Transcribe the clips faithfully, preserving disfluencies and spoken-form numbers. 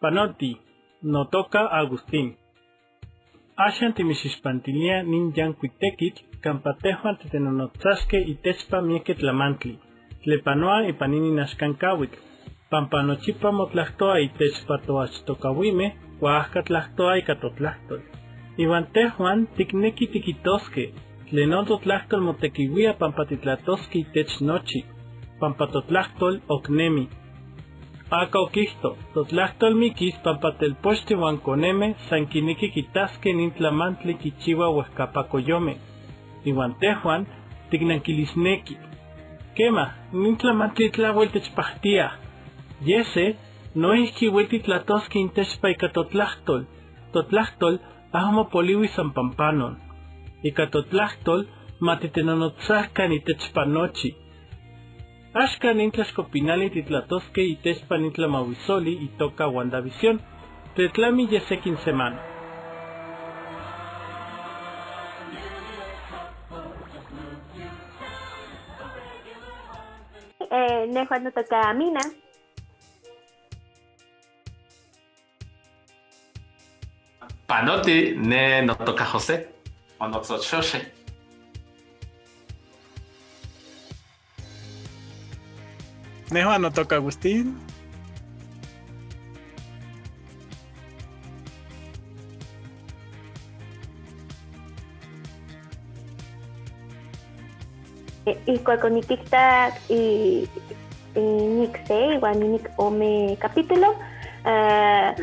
Panoti, notoka Agustín. Axan timixixpantilia nin yancuic tequitl campa tehuan titenonotzaske itechpa miecque tlamantli tle panoa ipan inin axcan cauitl, pampa nochipa motlahtoa itechpa toachtocauimeh uan ahca tlahtoa ica totlahctol. Iuan tehuan ticnequi tiquitosque tle non totlahctol motequiuia pampa titlatosque itech nochi, pampa totlahctol oc nemi. Aca oquihto, totlahctol miquis pampa telpochtli uan conemeh san quinequi quitasque nin tlamantli quichiua uehcapa coyomeh. Iuan tehuan ticnanquilisnequi, quema, nin tlamantli tlahuel techpahtia. Yese, noihqui uelti tlatoske intechpa ica totlahctol. Totlahctol ahmo poliuis san pampanon. Ica totlahctol matitenonotzacan itechpa nochi. Axcan nin tlaxcopinali titlatosque itechpa nin tlamauisoli itoca WandaVision. Tetlami ye sequin semana. Eh, nehuan notoca Amina. Panoti, ne notoca José. Onotzochoxe. Nehuan notoca Agustín. Eh, ihcuac oniquitac i-, inic se iuan inic ome capítulo, ah,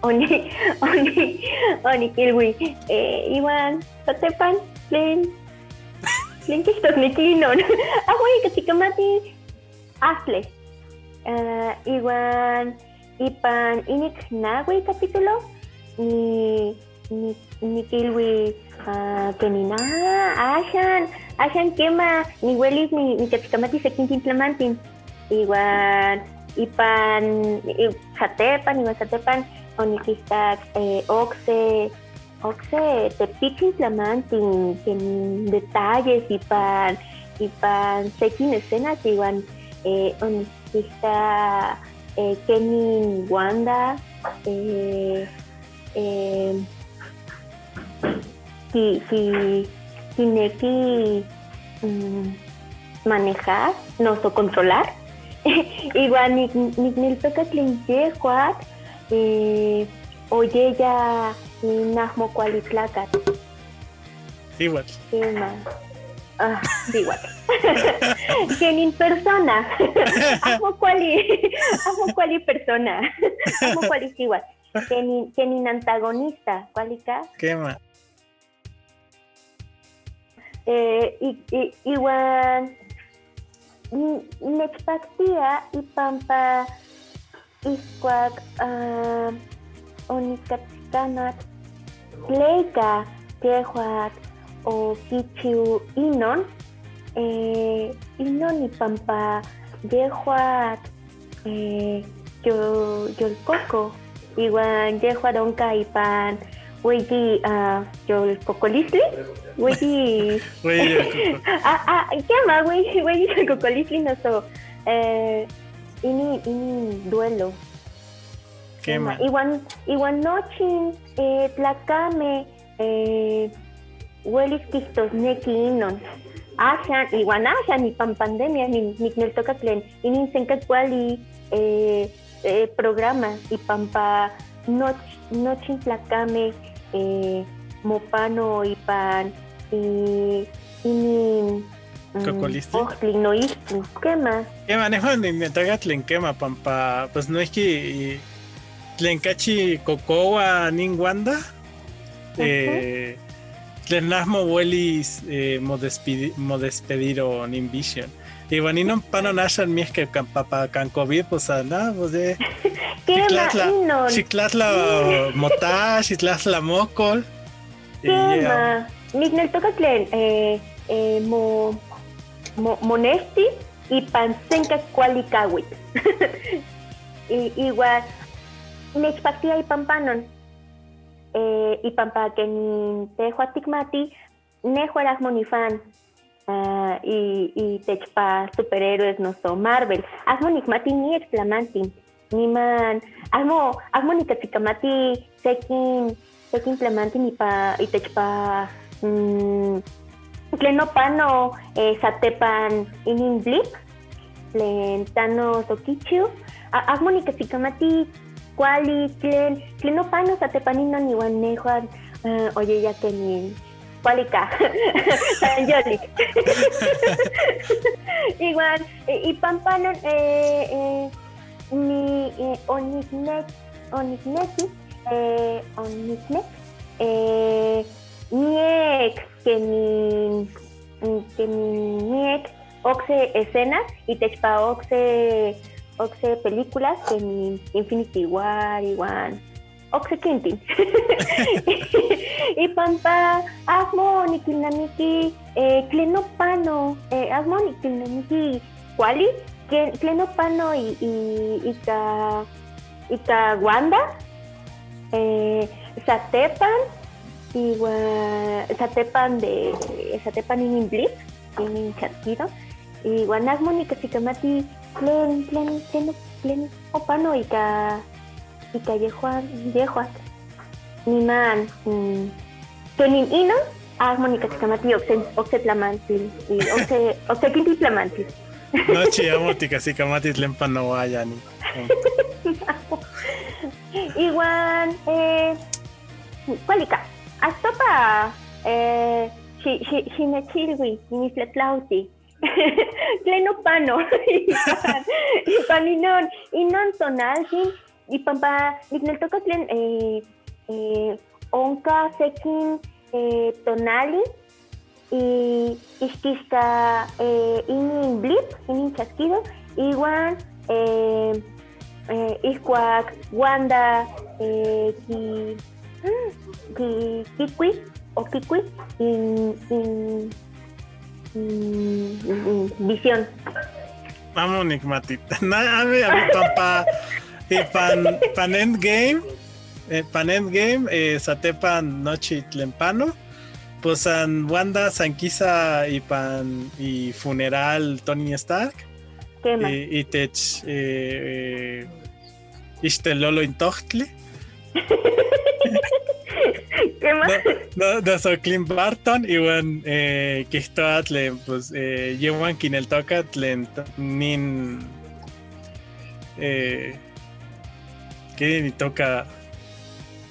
oni-, oni-, oniquilui, eh, iuan satepan tlen, tlen quihtosnequi inon. Ahmo ica ticamati, astle. Ah, iuan ipan inic nahui capítulo, ni-, ni-, niquilui, ah, quenin, ah, axan, axan quema, niuelis ni-, nicatcamati sequintin tlamantin. Iuan ipan, i-, satepan, iuan satepan, oniquitac, eh, ocse, ocse tepitzin tlamantin, quenin detalles ipan, ipan sequin escenas, iuan, eh, oniquitac, eh, quenin Wanda, eh, eh, qui-, qui-, quinequi, mm, manejar, noso controlar. Iuan nic-, nicneltoca tlen yehuatl, eh, oyeya, eh, n ahmo cuali tlacatl. Siuatl. Quema. Ah, siuatl. Quenin persona. Ahmo cuali, ahmo cuali persona. Ahmo cuali siuatl. Quenin, quenin antagonista, cualica. Quema. Eh, i-, i-, iuan, n-, nechpactia ipampa ihcuac, ah, onicatcamac tleca yehuatl oquichiu inon, eh, inon ipampa yehuatl eh, yo-, yolcoco. Iuan yehuatl onca ipan ueyi, ah, yolcocolistli. Ueyi. Ueyi yolcoco. Ah, ah, quema, ueyi, ueyi yolcocolistli noso, eh, inin, inin duelo. Quema. Quema. Iuan, iuan nochin, eh, tlacame, eh, uelis quihtosnequi inon. Axan, iuan axan ipan pandemia, ni-, nicneltoca tlen inin senca cuali, eh, eh, programa ipampa noch-, nochin tlacame, eh, mopano ipan i-, inin, mm, cocolistli. Ohtli noihqui, quema. Quema, nehuan ni-, nitacatlen quema, pampa, pues, noihqui, i-, tlen cachi cocoua nin Wanda, eh, tlen ahmo uelis, eh, modespedi-, modespediro nin Vision. Iuan inon pano axan miehque can, pa-, pa-, can covid, pues, ah, no, pues, eh, quema, xictlatla-, inon. Xictlatla mota, xictlatla mocol. Quema, nicneltoca tlen, eh, eh, mo-, mo-, monesti ipan senca cuali cauitl. I-, iuan nechpactia ipan panon. Eh, ipampa quenin tehuatl ticmati, nehuatl ahmo nifan, ah, i-, itechpa superhéroes noso Marvel. Ahmo nicmati miec tlamantin. Niman, ahmo, ahmo nicatzicamati sequin, sequin tlamantli nipa, itechpa, mm, tlen nopano, eh, satepan inin blip, tlen tano toquichiu. A-, ahmo nicatzicamati cuali tlen, tlen nopano satepan inon iuan nehuan, eh, oyeya quenin cuali ca. San yolik. Iuan, eh, ipan panon, eh, eh, ni, eh, onicnec-, onicnequi, eh, onicnec-, eh, miec quenin, mm, quenin miec ocse escena, itechpa ocse, ocse películas quenin Infinity War, iuan ocse quintin. Ipan pa, ahmo niquilnamiqui, eh, tlen nopano, eh, ahmo niquilnamiqui cuali, tlen, tlen nopano i-, i-, ica, ica Wanda, eh, satepan, iuan, satepan de, satepan inin blip, inin chasquido, iuan ahmo nicatzicamati tlen, tlen, tlen, tlen opano ica, ica yehuan, yehuan. Niman, mm, quenin inon, ahmo nicatzicamati ocse, ocse tlamantli, i ocse, ocse quinti tlamantli. Nochi amo ticatzicamati tlen panouaya ni. Iuan, eh, cuali ca, hasta pa, eh, xi-, xi-, xinechilui, nitlatlauti. Tlen nopano. Ipan, ipan inon, inon tonaltzin, ipan pa, nicneltoca tlen, eh, eh, onca sequin, eh, tonali, i ixquixca, eh, inin blip, inin chasquido, iuan, eh, eh, ihcuac Wanda, eh, qui-, mm, qui-, quicui, o quicui, in, in, mm, in Visión. Amo nicmati. Na, amo, amo, pan, pa, ipan, pan Endgame, eh, pan Endgame, eh, satepan nochi tlen pano, pues san Wanda san quisa ipan ifuneral Tony Stark. Quema. I, itech, eh, eh, ixtelolo in tohtli. Quema. No, no, no, so Clint Barton, iuan, eh, quihtoa tlen, pues, eh, yehuan quineltoca tlen t-, nin, eh, quenin itoca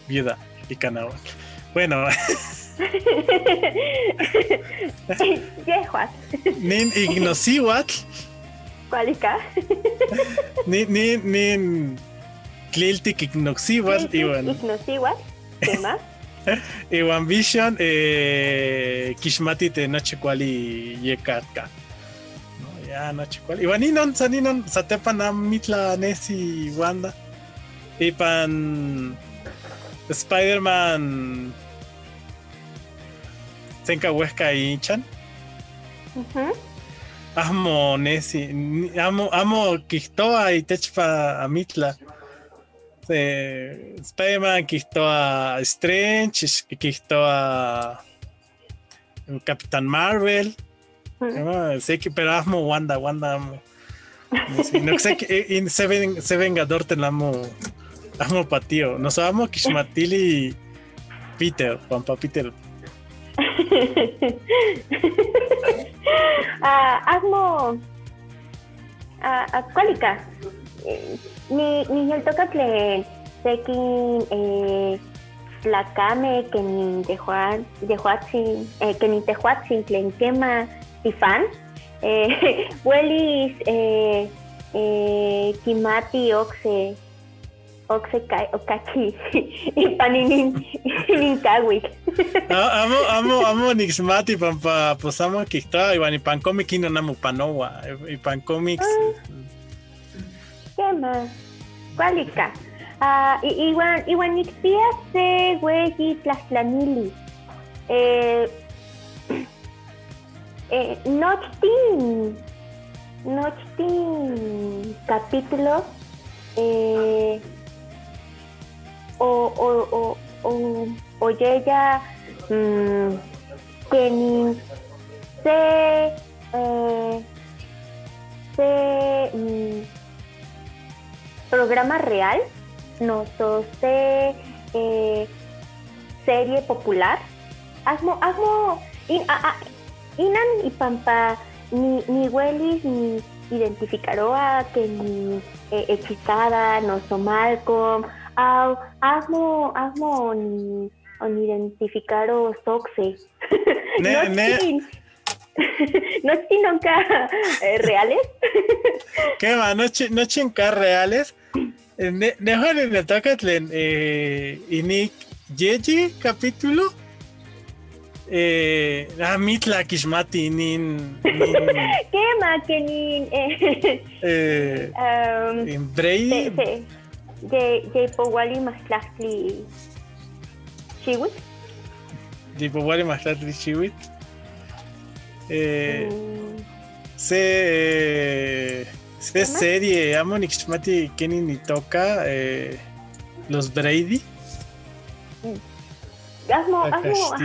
viuda ica nahuatl. Bueno. Yehuatl. Nin icnosiuatl. Cuali ca. Nin, nin, nin tliltic icnosiuatl, tliltic iuan. Icnosiuatl, quema. Iuan Vision, eh, quixmati tlen nochi cuali yecatca. No, ya nochi cuali. Iuan inon, san inon, satepan amo itla nesi Wanda. Ipan Spider-Man senca uehca ichan. Ujú. Amo nesi, ni-, amo, amo quihtoa itechpa amitla. Eh, Spider-Man quihtoa Strange, ix-, quihtoa Capitán Marvel. Ujú. Ah, sé que, pero amo Wanda, Wanda amo. No sé, no sé que, eh, in Seven, Seven Gador ten amo, amo patio. Nos amo quixmatili Peter, Juanpa Peter. Ah, amo. Ah, ah, cualica. Eh, ni, ni yoltoca tlen sequin, eh, tlacame quenin tehuan-, tehuatzin, eh, quenin tehuatzin tlen quema tifan, eh, uelis, eh, eh, quimati ocse, ocse ca-, ocachi ipan inin, inin cahuitl. A-, amo, amo, amo nixmati pampa, pues, amo quihtoa, iuan ipan cómic inon amo panoua, ipan cómics. Ah. Quema, cualica. Ah, i-, iuan, iuan nicpia se ueyi tlahtlanili. Eh, eh, nochtin, nochtin capítulo, eh, o, o, o, o, oyeya, mm, quenin se, eh, se, mm, programa real, noso se, eh, serie popular. Ahmo, ahmo, in-, a-, a-, inan ipanpa ni, niuelis niidentificaroa keni, eh, Hechizada, noso Malcolm, au, ahmo, ahmo ni, oniidentificaro Soxe. Ne, ne. Nochtin, nochtin onca, eh, reales. Kema, nochi, nochi onca reales. Eh, ne-, nehuan nineltoca tlen, eh, inik yeyi capítulo, eh, ah, mitla quixmati nin, nin, kema, que nin, eh, eh, am, in Brady. Se, se, ye, yipouali mahtlactli xiuitl. Yipouali mahtlactli xiuitl. Eh, mm, se, se serie, amo nicixmati quenin itoca, eh, Los Brady. Mm. Ahmo, ahmo,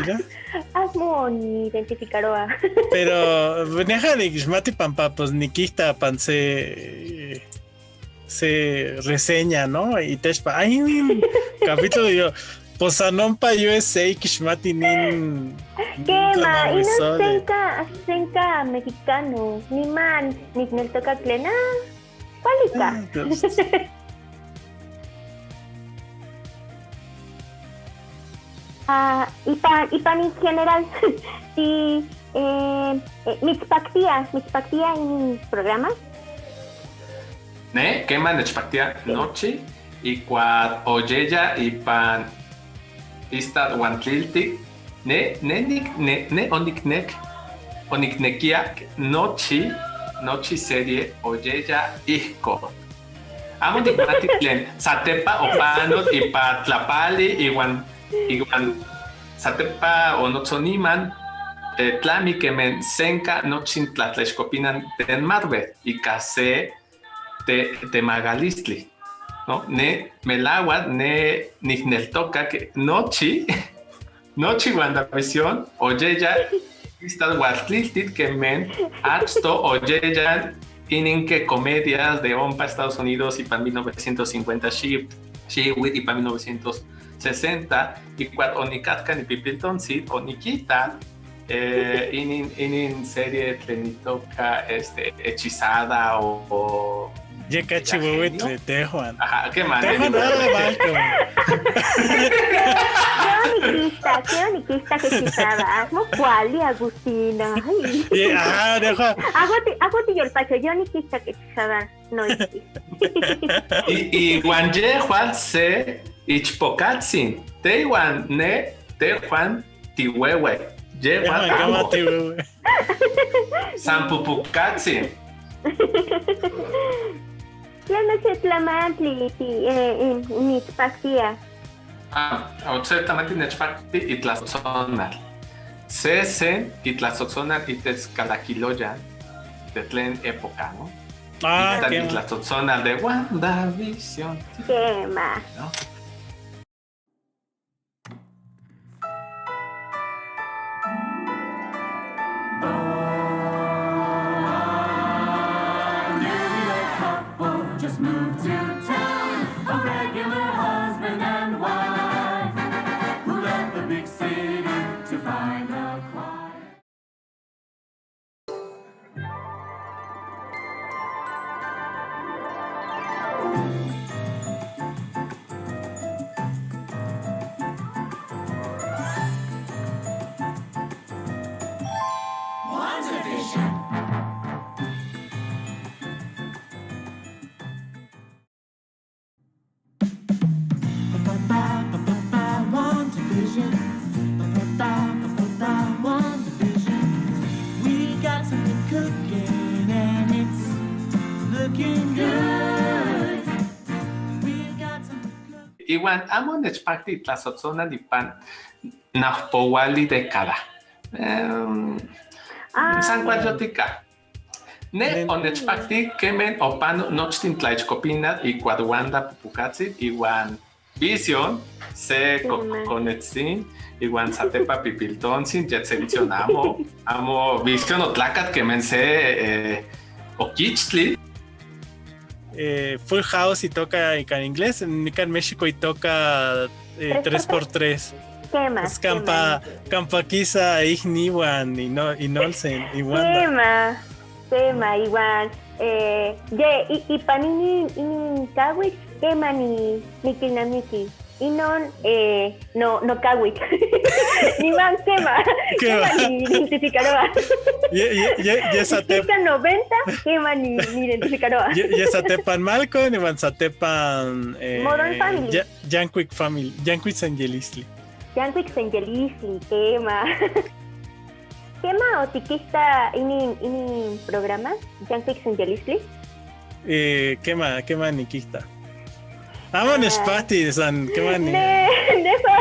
ahmo niidentificaroa. Pero neja nicixmati panpa, pues, niquita pan se, se reseña, ¿no? Y texpa, ay, capítulo yo, pues, san ompa U S A quixmati nin, nin, kema, inon senca, senca mexicano, niman, nicneltoca tlen, ah, cualica. Ah, entonces. Ah, ipan, ipan en general, si, eh, eh, mitzpactia, mitzpactia in programa. Ne, kema nechpactia nochi, y cua oyeya ipan ista uan tliltic, ne, ne nic-, ne, ne onicnec, onicnequiac nochi, nochi serie oyeya ihco. Amo nicmati tlen satepa opanoc ipa tlapali iuan, iuan satepa onotzon niman, eh, tlami queme senca nochi tlatlaixcopinan den Marvel ica se te-, temacalistli, ¿no? Ne, melauac, ne nicneltoca que nochi, nochi WandaVision oyeya ista uan tliltic queme achto oyeya inin que comedias de ompa Estados Unidos ipan mil novecientos cincuenta xi-, xiuitl ipan mil novecientos sesenta, y cua onicatca nipipiltontzi, oniquita, eh, inin, inin serie tlen itoca, este, Hechizada o, o Yeh cachi Genio. Ueuetl de tehuan. Ajá, qué mal. Tehuan, ah, Malcolm. Yo, yo niquita, yo niquita que Hechizada. Ahmo cuali, Agustina. Ay. Ye-, ajá, tehuan. Aguti, aguti, yo el pacho, yo niquita que Hechizada. No, y, y, y uan yehuan se ichpocatzin, tehuan ne, tehuan tiueue. Yehuan, tehuan amo. Amo tiueue. San pupucatzin. Ya no se tlamantli, ti, eh, eh, mitzpactia. Ah, ocse tlamantli nechpacti itlatzotzonal. Sesen itlatzotzonal itech calaquiloyan de tlen época, ¿no? Ah, itlatzotzonal de WandaVision. Quema. ¿No? Just moved to town, a regular husband and wife, who left the big city to find a quiet. WandaVision. We got something cooking and it's looking good. We got something cooking. Iuan amo nechpacti itlatzotzonal ipan nahpouali década. Em, ah, san cualyotica. Ne onechpacti queme opano nochtin tlaixcopinal icuatl Wanda pupucatzin iuan Vision, se coconetzin, iuan satepa pipiltontzin, yetzintzin amo, amo Vision otlacat queme se, eh, oquichtli. eh, Full House itoka ica inglés, nican México itoka eh, tres por tres. Quema, pues campa, quema. Campa quisa ihniuan y no, y nolsen, y Wanda. Quema, quema, iuan, eh, ye, y, y pan inin, inin cahuitl, quema ni, ni quilnamiqui. Inon, eh, no, no cahuitl. Niuan quema, quema ni identificaroa. Ye, ye, ye, ye satep- noventa, quema ni, ni identificaroa. Ye, ye satepan Malcolm, niuan satepan, eh, Modern Family. Ya-, Yancuic Family, Yancuic Sengilistli. Yancuic Sengilistli, quema. Quema, otiquita inin, inin programa, Yancuic Sengilistli. Eh, quema, quema niquita. Amo nechpahti, san, quema ni- Ne, nefa,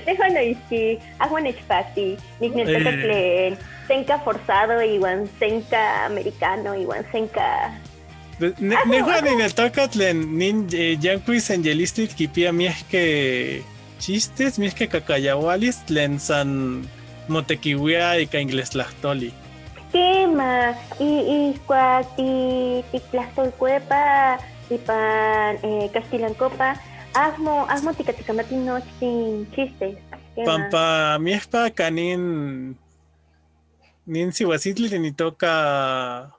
nefa noihqui, amo nechpahti. Nicneltoca tlen senca forzado, iuan senca americano, iuan senca Ne-, nehuan nineltoca tlen nin, eh, Yancuic Sengilistli quipia miehque chistes, miehque cacayaualis tlen san motequiuia ica inglés tlahtoli. Quema, i-, icuac ti-, titlahtolcuepa ipan, eh, castilancopa, ahmo, ahmo ticatcamati nochtin chistes. Quema. Pampa miehpa canin nin siuatzintli tlen itoca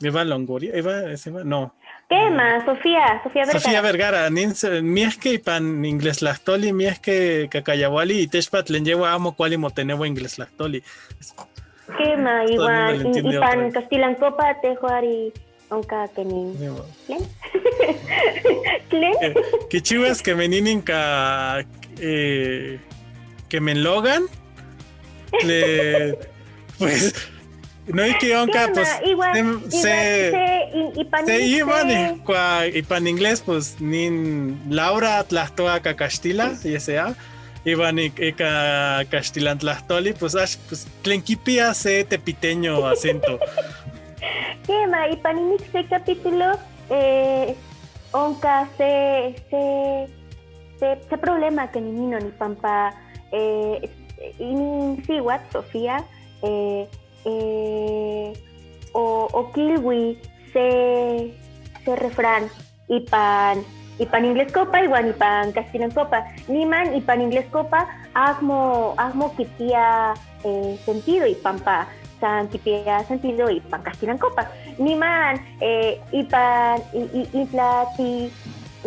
Eva Longoria, Eva, es Eva? No. Quema, Sofía, Sofía Vergara. Sofía Vergara, nin se-, miehque ipan inglés tlahtoli, miehque cacayauali, y techpa tlen yehuan amo cuali moteneua inglés tlahtoli. Quema, iuan, ipan castilancopa tehuan onca quenin. Tlen? Tlen? Eh, quichiuas queme ninin ca-, eh, queme Logan, tlen, pues, noihqui onca, quema, pues, iuan, se, iuan, se, i-, ipan se iuan se- icuac ipan inglés, pues, nin Laura tlahtoa ca caxtila, ya sea, iuan ic-, ica caxtilan tlahtoli, pues, ax-, pues, tlen quipia se tepiteño acento. Quema, ipan inic se capítulo, eh, onca se, se, se, se problema quenin inon, pampa, eh, inin siuatl, Sofía, eh, eh, o-, oquilui se, se refrán ipan, ipan inglescopa iuan ipan castilancopa. Niman ipan inglescopa ahmo, ahmo quipia, eh, sentido, ipan pa-, san quipia sentido ipan castilancopa. Niman, eh, ipan, i-, i-, itla ti-,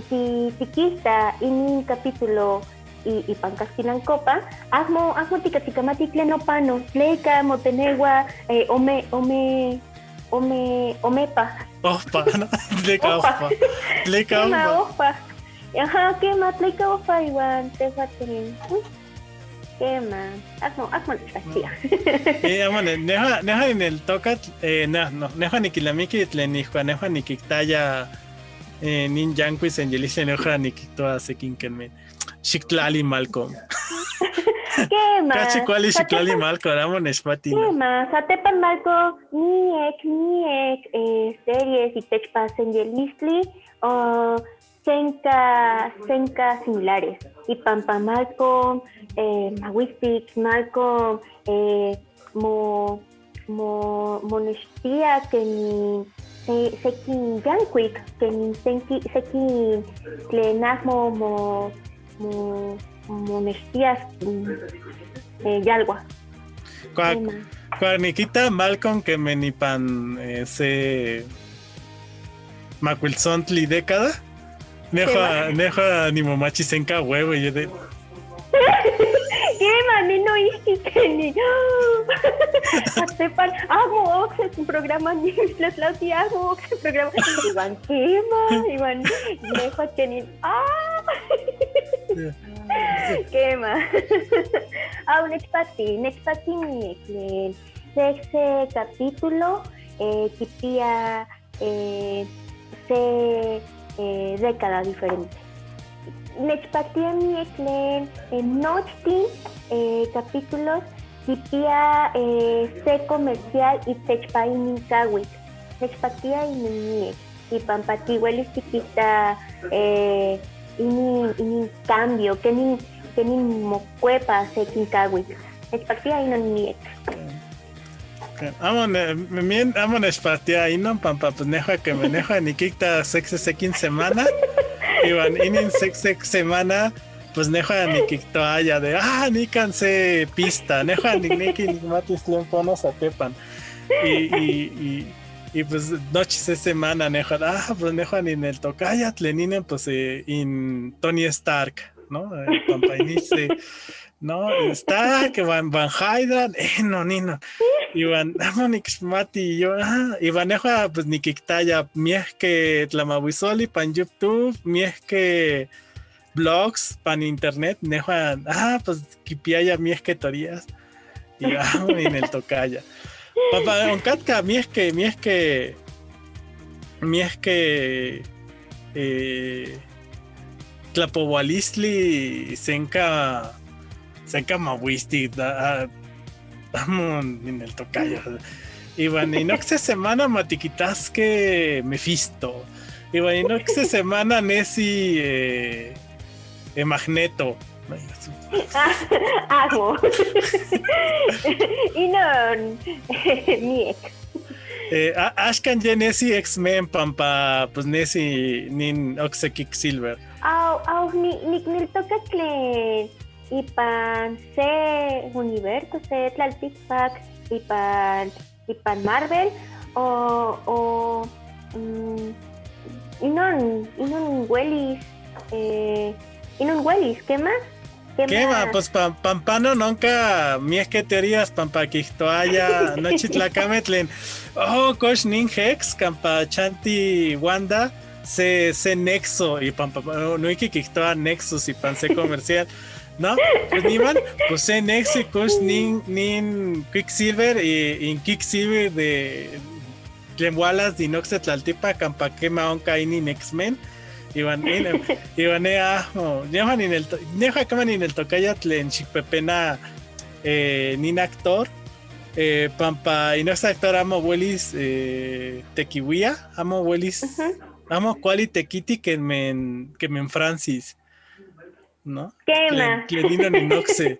ti-, tiquita inin capítulo i-, ipan castilancopa, ahmo, ahmo ticatcamati tlen opano, tleca moteneua, eh, ome-, ome-, ome-, omepa. Ohpa, ¿no? Tleca ohpa. Ohpa. Tleca quema, ohpa. Ohpa. Ajá, quema, tleca ohpa iuan tehuan tlen, mm, quema, ahmo, ahmo nechpahtia. Eh, amo ne-, nehuan, nehuan nineltoca, eh, ne-, no, nehuan niquilnamiqui tlen icuac nehuan niquitaya, eh, nin Yancuic Sengilistli, nehuan niquihtoua sequin quemen xictlali Malcolm. Quema. Cachi cuali xictlali Malcolm, amo nechpahti. Quema, satepan Malcolm, miec, miec, eh, series itechpa Sengilistli, o senca, senca similares. Ipampa Malcolm, eh, Mahuitzic, Malcolm, eh, mo-, mo-, monextia quenin se-, sequin yancuic, quenin senqui-, sequin tlen ahmo mo-, mo-, monextias, mm, eh, yalua. Cuac, quema, cuac niquita Malcolm quemen ipan, eh, se macuiltzontli década, nehuan, quema, nehuan nimomachi senca huevo, yo de, quema, ni noihqui quenin. Satepan, amo ocse programa, ni tlatlauti, amo ocse programa. Iuan quema, iuan nehuan quenin. Ah. Quema. Au, nechpahti, nechpahti miec tlen se, se capítulo, eh, quipia eh, se, eh, década diferente. Nechpahtia miec tlen, eh, nochtin, eh, capítulos quipia, eh, se comercial itechpa inin cahuitl. Nechpahtia inin miec. Ipampa tiuelis tiquita, eh, inin, inin cambio, quenin, quenin mocuepa sequin cahuitl. Nechpahtia inon miec. Amo ne, mien, amo nechpahtia inon, pampa pues nehua queme nehua niquita sec-, sec-, sequin semana, iuan inin sec-, sec-, semana, pues nehua niquihtoaya de, ah, nican se pista, nehua ni-, niqui nicmatis tlen ponos satepan. Y, y, y, y pues nochi se semana nehua, ah, pues nehua nineltocaya tlen inin, pues, eh, in Tony Stark, ¿no? Eh, pampa inin se, ¿no? Stark, Van, Van Halen, eh, no, ni no. Iuan amo nicmati yo, ah, iuan nehua, pues, niquictaya miehque tlamahuisoli pan YouTube, miehque blogs pan internet, nehua, ah, pues, quipiaya miehque teorías. Y amo nineltocaya. Pampa oncatca miehque, miehque, miehque, eh, tlapoualistli senca, senca mahuistic, ah, amo nineltocaya. Iuan in ocse semana matiquitasque Mephisto. Iuan in ocse semana nesi, eh, eh, Magneto. Amo. Inon, miec. Eh, a-, axcan ya nesi X-Men pampa, pues, nesi nin ocse Quicksilver. Au, au, ni, nicneltoca tlen ipan se universo, se tlalticpac, ipan, ipan Marvel, o, o, mm, inon, inon uelis, eh, inon uelis, quema? Quema, pues, pa-, pampa no nonca miehque teorías, pampa quihtoaya nochi tlacame tlen, oh, cox nin Hex, campa chanti Wanda, se, se nexo, y pampa, no, noihqui quihtoa nexus ipan se comercial, ¿no? Pues niman, pues se nexo, cox nin, nin Quicksilver, y, y Quicksilver de, tlen ualas de in ocse tlaltipac, campa quema onca inin X-Men. Iuan, in-, iuan ne amo, nehua ninelto-, nehua quema nineltocaya tlen xicpepena, eh, nin actor, eh, pampa in ocse actor amo uelis, eh, tequiuia, amo uelis, amo cuali tequiti queme in, queme in Francis, ¿no? Quema. Tlen, tlen inon in ocse,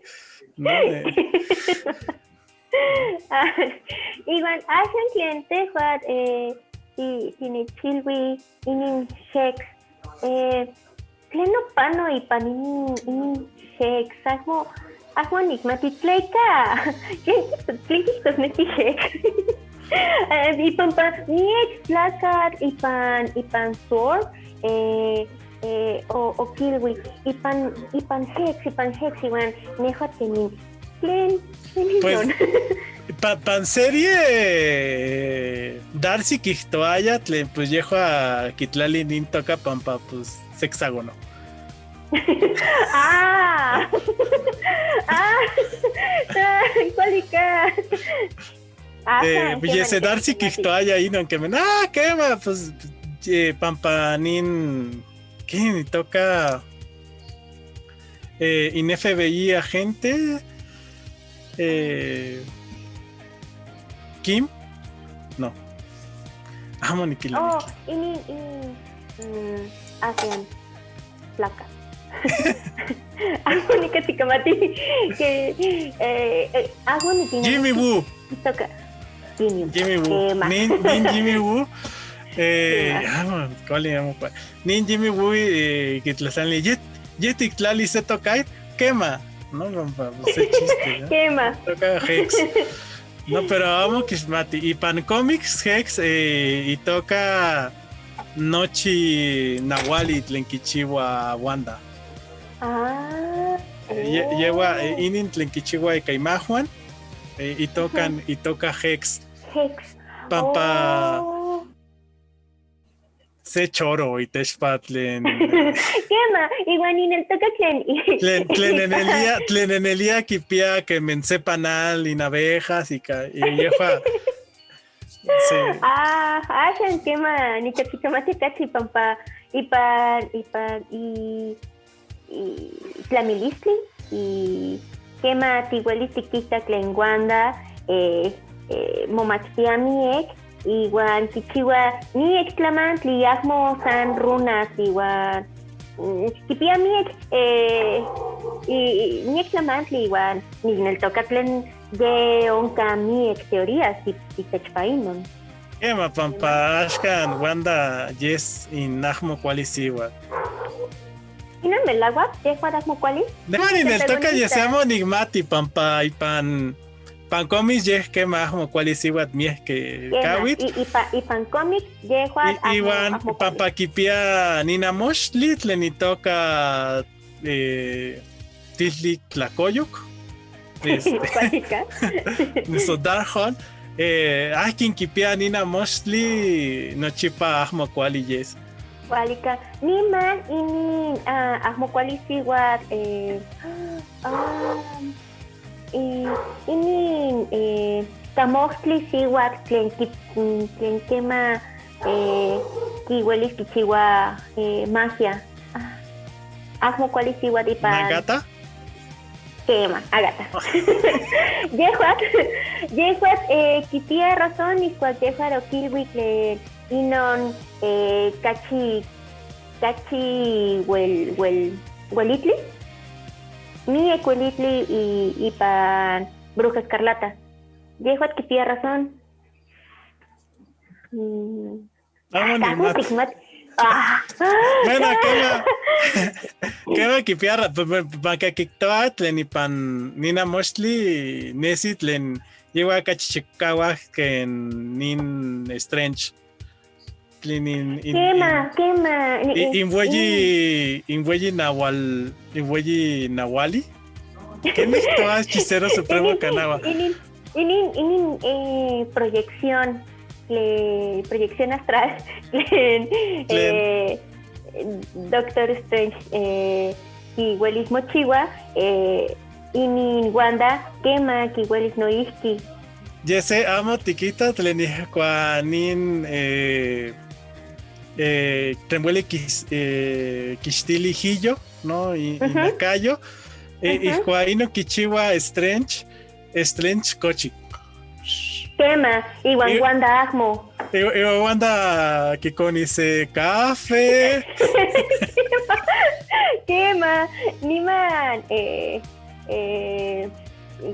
¿no? Eh. Ah, iuan axan tlen tehuatl, eh, ti-, tinechilui inin Hex, eh, tlen nopano ipan inin, inin Hex, amo, amo nicmati tleca, tlen, tlen quihtosneki Hex. Eh, ipan pa-, miec tlacatl ipan, ipan Sword, eh, eh, o, oquilui, ipan, ipan Hex, ipan Hex, iuan nehua tlen, tlen, tlen. Pues, inon. Pa-, pan serie, eh, Darcy quihtoaya tlen, pues, yehua quitlali nin toca pampa, pues, sexágono. Ah. Ah. Ah, cualica. Ah, eh, quema, yese Darcy quihtoaya inon quema, ah, quema, pues, eh, pampa nin, qué nitoca, eh, in F B I agente, eh, Kim, no. Amo niquilui. Oh, inin, inin, mm, Asian placa. Amo nicatzicamatih que, eh, eh, amo niquimati. Jimmy Woo. Toca. Jimmy Woo. Jimmy Woo. Quema. Nin, nin Jimmy Woo. Eh, quema. Amo, cuali, amo cua-, nin Jimmy Woo, eh, quitlahtlanili, yeh, yeh tictlali se toca, quema. No, no, pa-, se chiste, ¿no? Quema. Toca Hex. No, pero amo quixmati. Ipan cómics, Hex, eh, itoca nochi nauali tlen quichiua Wanda. Ah, eh, ye-, oh. Yeua, eh, inin tlen quichiua ica imahuan, eh, itocan, itoca Hex. Hex. Pampa oh. Se choro itechpa tlen. Quema, iuan nineltoca tlen. Tlen, tlen en el día, tlen en el día quipia queme se panal in abejas ica, y yehua. Sí. Ah, axan quema, nicatzicamatih cachi pampa, ipan, ipan, i-, i-, tlamilistli, y quema tiuelis tiquita tlen Wanda, eh, eh, momachtia miec, iuan quichiua miec tlamantli, amo san runas, iuan, mm, quipia miec, eh, i-, i-, miec tlamantli, iuan nicneltoca tlen ye onka miek teorías ti-, titechpa inon. Kema, pampa axkan Wanda yes in ahmo kuali siuatl. Inon melauak, yehua ahmo kuali? Neh nineltoka, yes, amo nikmati, pampa ipan, pan cómics yeh kema ahmo kuali siuatl miek ke kawitl. I-, ipa-, ipan cómics yehua ahmo, iuan ahmo kuali. Pampa kipia nin amoxtli tlen itoka, eh, tiltli tlacoyoc. Este, noso Darkhold. Eh, akin kipia nin amoxtli nochipa ahmo kuali yes. Kuali ka. Niman inin, ah, ahmo kuali siuatl, eh, ah, eh, inin, eh, kamohtli siuatl tlen ki-, tlen kema, eh, kiuelis kichiua, eh, magia. Ah, ahmo kuali siuatl ipan. Nagata? Kema, Agatha. Yehuatl, yehuatl, eh, kipia razón, ihkuak yehuatl okilui tlen inon, eh, kachi, kachi uel-, uel-, uelitli. Miek uelitli i-, ipan Bruja Escarlata. Yehuatl kipia razón. Mm. Amo nikmati. Bueno, kema, kema kipia ra-, pa-, pa-, pa-, kiktoua tlen ipan nin amoxtli nesi tlen yehuatl kachi chikauac ken nin Strange. Tlen in, in, kema, in, kema, in, in, in weyi, in weyi naual-, in weyi nauali. Kema kiktoua Hechicero Supremo kanaua. Inin, inin, inin, eh, proyección, le, proyección astral, tlen, eh, Doctor Strange, eh, kiuelis mochiua, eh, inin Wanda, kema kiuelis noihki. Yese amo tikita tlen ihkua nin, eh, eh, tlen ueli kis-, eh, kixtili hiyo, ¿no? I-, inacayo. Eh, ihkua ino kichiua Strange, Strange cochi. Kema, iuan Wanda ahmo. I-, iuan Wanda kikonis se café. Kema, kema, niman, eh, eh,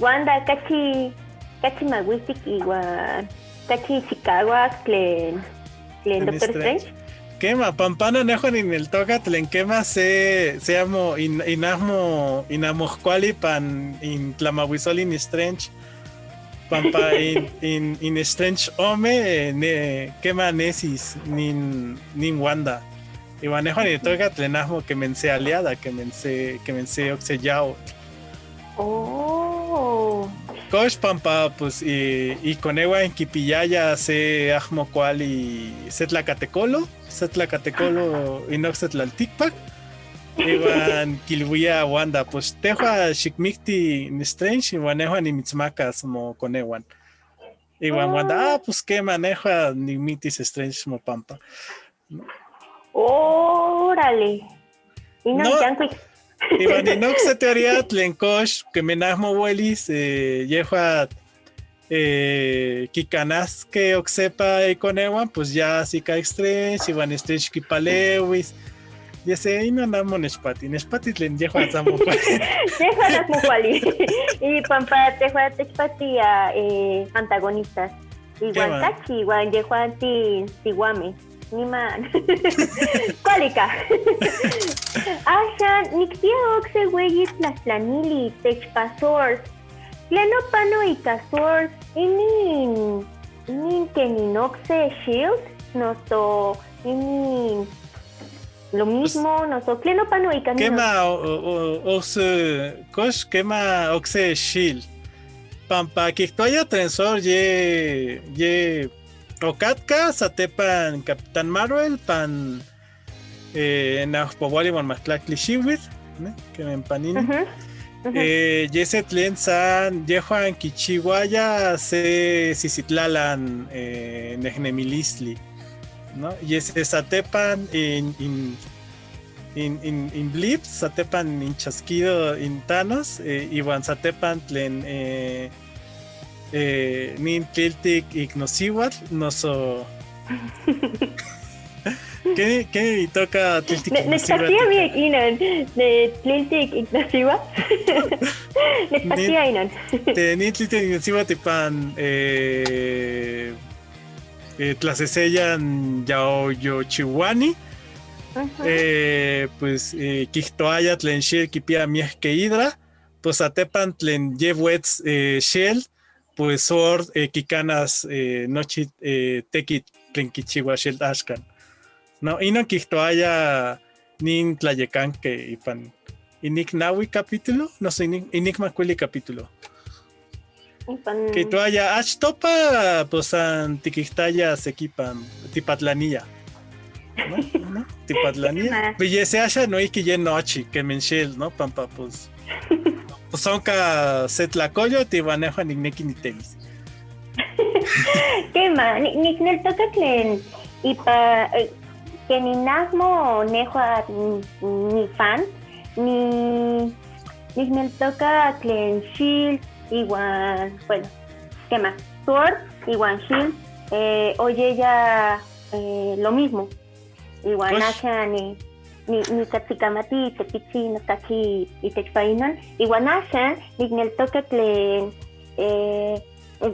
Wanda kachi, kachi mauistic iuan kachi chikauac tlen, tlen Doctor Strange. Kema, pampano nehuan nineltoca tlen kema se, se amo in-, inahmo, inahmo cuali pan in tlamauisol in Strange. Pampa in, in, in Strange ome, eh, ne-, kema nesis nin, nin Wanda. Iuan nehuan nineltoca tlen ahmo kemen se aliada, kemen se, kemen se ocse yautl. Oh. Kox pampa, pues, i-, ikoneuan kipiyaya se ahmo cuali, se tlacatecolo, se tlacatecolo in ocse tlalticpac. Iuan quiluia Wanda, pues, tehuan xicmicti in Strange, iuan nehuan nimitzmacas moconeuan. Iuan Wanda, ah, pues, quema, nehuan nimictis Strange mopampa. Órale. Inon yancuic. Iuan in ocse teoría tlen cox, queme nahmo uelis, eh, yehuan, eh, quicanasque ocsepa iconeuan, pues ya sica Strange, iuan Strange quipaleuis. Yese, inon amo nechpati, nechpati tlen yehuan amo cuali. Yehuan amo cuali. Y pampa tehuan techpatia, eh, antagonistas. Iuan cachi, iuan yehuan ti, siuame. Niman. Cualica. Axan, nicpia ocse ueyi tlahtlanili techpa Sword. Tlen opano ica Sword, inin, inin quenin ocse Shield, noso inin lo mismo, noso tlen opano ica nin. Quema, o, o, o, ocse, cox, quema, ocse Shield. Pampa quihtoya tlen Sword ye, ye ocatca satepan Capitán Marvel, pan, eh, nahupohuali uan mahtlactli xiuitl, ne, queme panini. Eh, yese tlen san yehuan quichiuaya se sisitlalan, eh, nehnemilistli, ¿no? Yese satepan in, in, in, in, in blips, satepan in chasquido in Thanos, eh, iuan satepan tlen, eh, eh, nin tliltic ic nosiuatl, noso Keni, keni itoka tliltik nosiwa? Nechpahtia miek inon, ne tliltik nosiwa. Nechpahtia inon. Te nin tliltik nosiwa tipan, eh, eh, tlaseseyan ya oyochiuani. Eh, pues, eh, kihtoaya tlen Shield kipia miek ke Hydra, pues satepan tlen ye wetz, eh, Shield, pues Sword, eh, kikanas, eh, nochi, eh, tekitl tlen kichiua Shield axkan. No, inon kihtoaya nin tlayekanki ipan inik naui capítulo, noso inik, inik macuili capítulo. Kihtoaya, achtopa, pues san tikihtaya sekipan, tipatlania. ¿No? ¿No? Tipatlania. Pero yese axan noihki ye nochi, kemi Shield, ¿no? Pampa, pues, pues onka se tlacoyo, tiuan nehua nicnequi nitemis. Kema, ni-, nicneltoca tlen ipa, eh, keni nahmo nehua ni, ni fan, ni, nicneltoca tlen Shield iuan, bueno, kema, Sword iuan Shield, eh, oyeya, eh, lo mismo. Iuan axan ni, ni, nicatzicamati tepitzin ocachi itechpa inon. Iuan axan nicneltoca tlen, eh,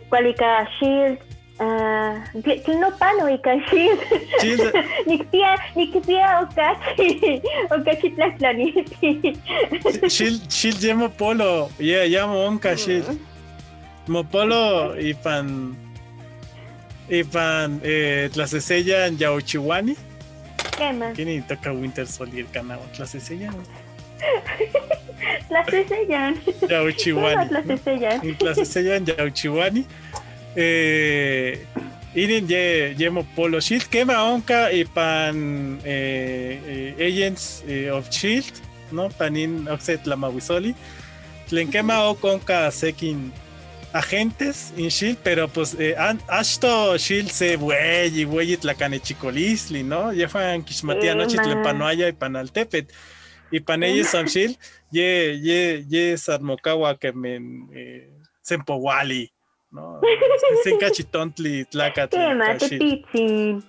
cuali ica Shield, ah, tlen, tlen nopano ica Shield. Shield. Nicpia, nicpia ocachi, ocachi tlahtlaniti. Shield, Shield ye mopolo, ye, ya moonca Shield. Mopolo ipan, ipan, eh, tlaseseyan ya ochiuani. Kema. Keni itoka Winter Soldier cana o tlaseseyan. Tlaseseyan. Ya ochiuani. Kema tlaseseyan. Tlaseseyan ya ochiuani. Eh, inin ye, ye mopolo Shield. Kema onca ipan, eh, eh, Agents, eh, of Shield, ¿no? Panin ocse tlamahuisoli. Tlen kema oc onca sequin agentes in Shield, pero pues, eh, an-, achto Shield se ueyi, ueyi tlacanechicolistli, ¿no? Yehuan quixmatia nochi tlen panoaya ipan altepet. Ipan Agents of Shield, ye, ye, ye san mocahua queme, eh, sempouali, ¿no? Se, se cachi tontli tlacatl. Kema, tepitzin.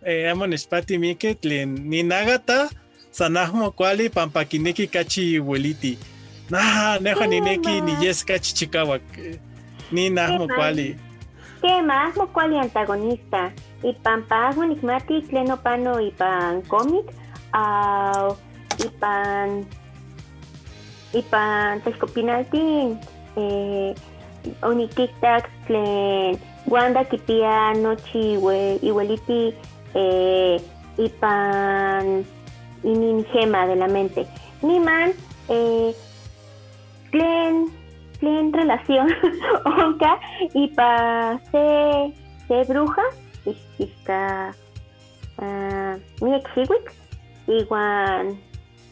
Eh, amo nechpati mique tlen nin Agatha, san ahmo cuali pampa quinequi cachi ueliti. Nah, nehua ninequi niyes cachi chicahuac. Nin ahmo cuali. Kema, ahmo cuali antagonista. Ipampa ahmo nicmati tlen opano ipan cómic, ah, ipan ipan tlaixcopinaltin, eh, oniquitac tlen Wanda quipia nochi iueliti, eh, ipan inin gema de la mente. Niman, eh, tlen, tlen relación onca ipa se, se bruja, ixca, ah, miec xiuitl, iuan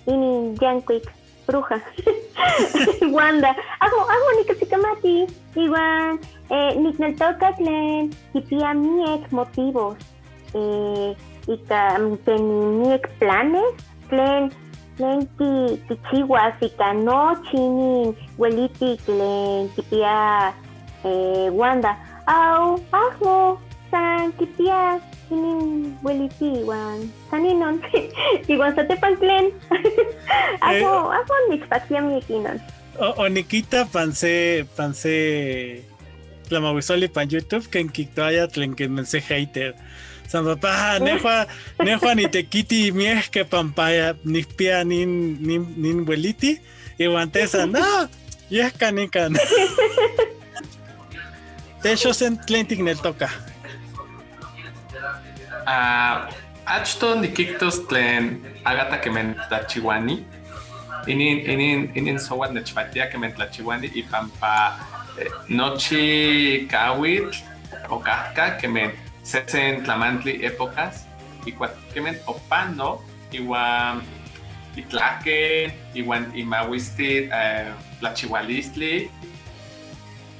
inin yancuic bruja. Wanda, ahmo, ahmo nicahsicamati. Iuan, eh, nicneltoca tlen quipia miec motivos, eh, ica, mm, tlen miec planes, tlen, tlen qui-, quichiuas ica nochi inin ueliti tlen quipia, eh, Wanda. Au, ahmo, san quipia inin ueliti iuan san inon. Iuan satepan tlen. Ahmo, ahmo nechpactia miec inon. O, oniquita pan se, pan se tlamahuisoli pan YouTube, quen quitoaya tlen queme se hater. San papá, nehua, nehua nitequiti miec que pampa nicpia nin, nin, nin ueliti. Iuan te san, no, yehca nican. Te Xosen, tlen ticneltoca? Ah, achto niquihtos tlen Agatha queme tlachiuani. Inin, inin, inin sohuatl nechpactia queme tlachiuani ipampa, eh, nochi cahuitl ocatca queme sesen tlamantli épocas, icuac queme opano iuan itlaque, iuan imahuistil, eh, tlachiualistli,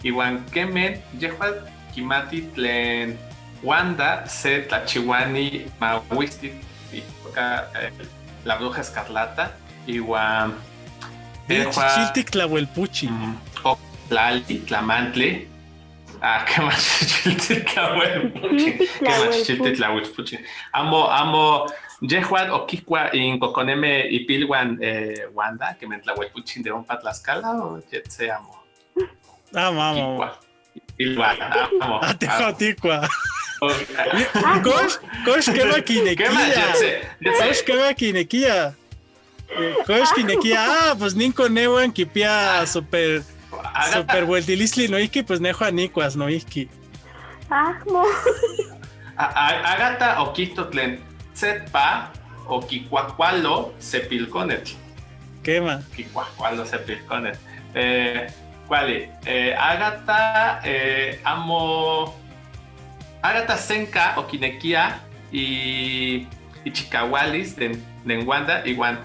iuan queme yehua quimati tlen Wanda se tlachiuani mahuistil itoca, eh, la Bruja Escarlata, iuan yehua chichiltic tlauelpuchi. Mm, oc tlali, tlamantli, Ah, quema, Chichiltic Tlahuelpuchi. Chichiltic Tlahuelpuchi. Amo, amo, yehuan oquicua in coconeme ipiluan, eh, Wanda, queme Tlahuelpuchi de ompa Tlaxcala, o yetze amo. Amo, amo. Quicua. Ipiluan, amo. Amo. Cox, cox quema quinequia. Cox quema quinequia. Cox quinequia, ah, pues nin conehuan quipia super, super ueltilistli noihqui, pues nehuan nicuas noihqui. Ahmo. Agatha oquihto tlen setpa oquicuahcualo se pilconetl. Quema. Quicuahcualo se pilconetl. Eh, cuali, eh, Agatha, eh, amo, Agatha senca oquinequia y ichicaualis den, den Wanda, iuan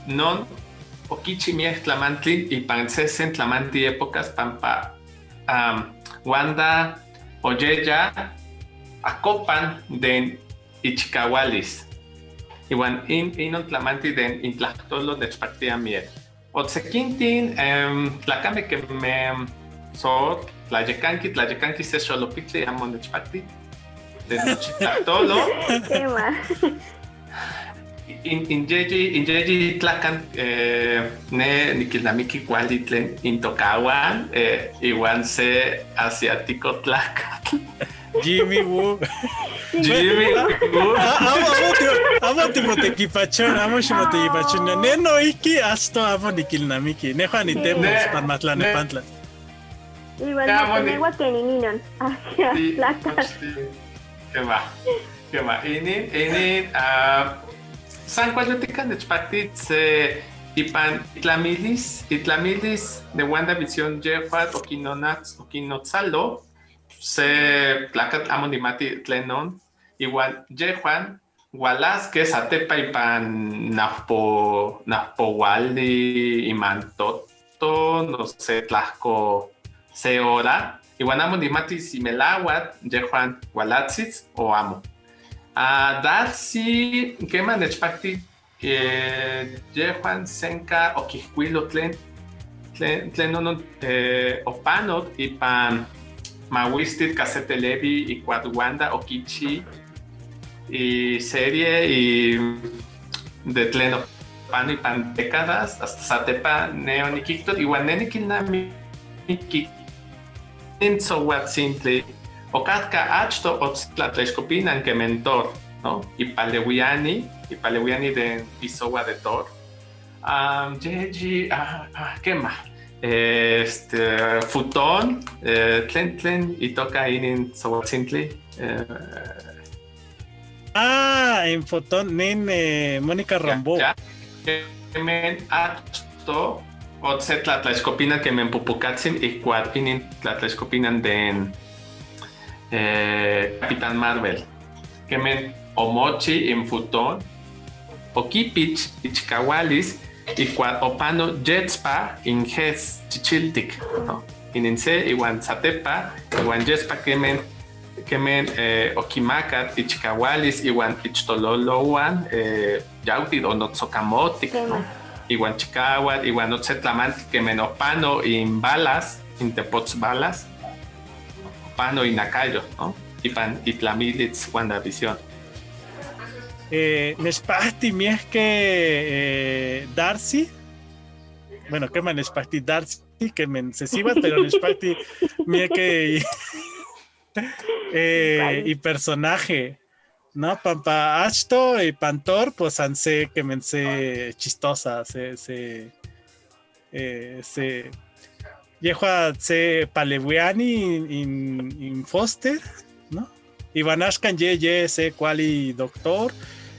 non oquichi miec tlamantli ipan sesen tlamanti épocas pampa, am, Wanda oyeya acopan den ichicaualis. Iuan in, inon tlamanti den intlahtolo nechpactia miec. Otsequintin, em, tlacame queme so tlayecanqui, tlayecanqui se xolopitli, amo nechpacti. De nochi tlahtolo. Quema. In, in yeyi, in yeyi tlacan, eh, ne niquilnamiqui cuali tlen intocauan, eh, iuan se asiático tlacatl. Jimmy Woo. Jimmy Woo. Amo, amo ti-, amo timotequipachon, amo ximotequipachon. Ne noihqui, hasta amo niquilnamiqui. Nehuan nitemos, pan matla, ne, nepantla. Iuan amo ni-, nehuan queni ninon. Quema, quema. Inin, inin, ah, san cuali otican nechpacti se ipan itlamilis, itlamilis de WandaVision yehuan oquinonatz-, oquinotzalo se tlacatl, amo nimati tlenon, iuan yehuan ualasque satepa ipan napo-, napouali iman toto, no se tlahco se hora, iuan amo nimati si melauac yehuan ualatzitz o amo. Ah, Darcy, quema nechpacti, eh, yehuan senca oquihcuilo tlen, tlen, tlen nonon, eh, opanoc ipan mauistil casete levi icuatl Wanda oquichi iserie i de tlen opano ipan décadas, hasta satepa ne oniquihto, iuan ne niquilnamiqui in Sohuatzintli ocatca achto otse tlatlaixcopinan queme Thor, ¿no? Ipalehuiani, ipalehuiani de isohua de Thor. Am, yeyi, ah, ah, quema. Este, futón, eh, tlen, tlen itoca inin Sohuatzintli, eh, Ah, in futón, nin, eh, Mónica Rambeau. Ya. Quemen achto otse tlatlaixcopinan quemen pupucatzin icuatl inin tlatlaixcopinan den, eh, Capitán Marvel. Quemen omochi in futón, oquipich ichicaualis icuatl opano yetzpa in Hes Chichiltic, ¿no? Inin se, iuan satepa, iuan yetzpa quemen, quemen, eh, oquimacac ichicaualis iuan ichtololouan, eh, yautic o notzocamotic, ¿no? Iuan chicauac, iuan otse tlamantli quemen opano in balas, in tepotz balas, opano inacayo, ¿no? Ipan itlamilitz WandaVision. Eh, nechpahti miehque, eh, Darcy. Bueno, quema nechpahti Darcy, quemen sesiuatl, pero nechpahti miehque i-, eh, ipersonaje, ¿no? Pampa achto ipan Thor, pues, san se quemen se chistosa, se, se, eh, se, yehua se palehuiani in, in, in Foster, ¿no? Iuan axcan ye, ye se cuali doctor,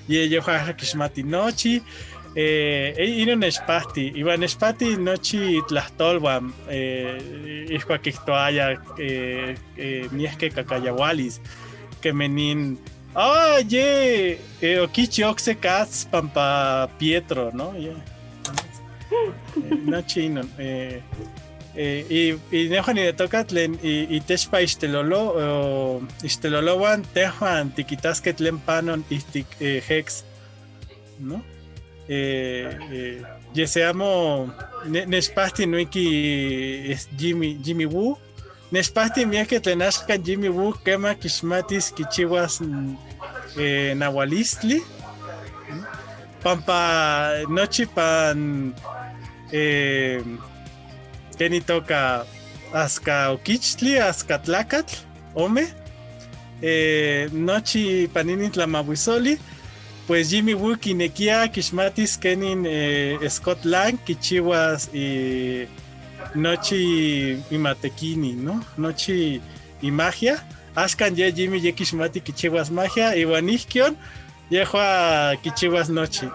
ye, yehua quixmati nochi, eh, e-, ino nechpahti, iuan nechpahti nochi tlahtoluan, eh, icuac quihtoaya, eh, eh, miehque cacayaualis, quemen in, ah, ye, eh, oquichi ocse catz pampa Pietro, ¿no? Ye. Eh, nochi inon, eh, eh, i, i nehuan nineltoca tlen i, itechpa ixtelolo-, o, ixtelolouan tehuan tiquitasque tlen panon ihtic, eh, Hex, ¿no? Eh, eh, yese amo ne-, nechpahti noihqui, eh, Jimmy, Jimmy Woo, Nechpahti miaque tlen axcan yimi uk quema quixmatis quichiuas, mm, eh, naualistli. Pampa nochi pan, eh, queni toca, asca oquichtli, asca tlacatl, ome, eh, nochi pan inin tlamahuisoli, pues yimi uk quinequia quixmatis quenin, eh, Scott Lang quichiuas, eh, nochi imatequini, ¿no? Nochi imagia. Axcan ye yimi ye quixmati quichiuas magia, iuan ihquion yehua quichiuas nochi.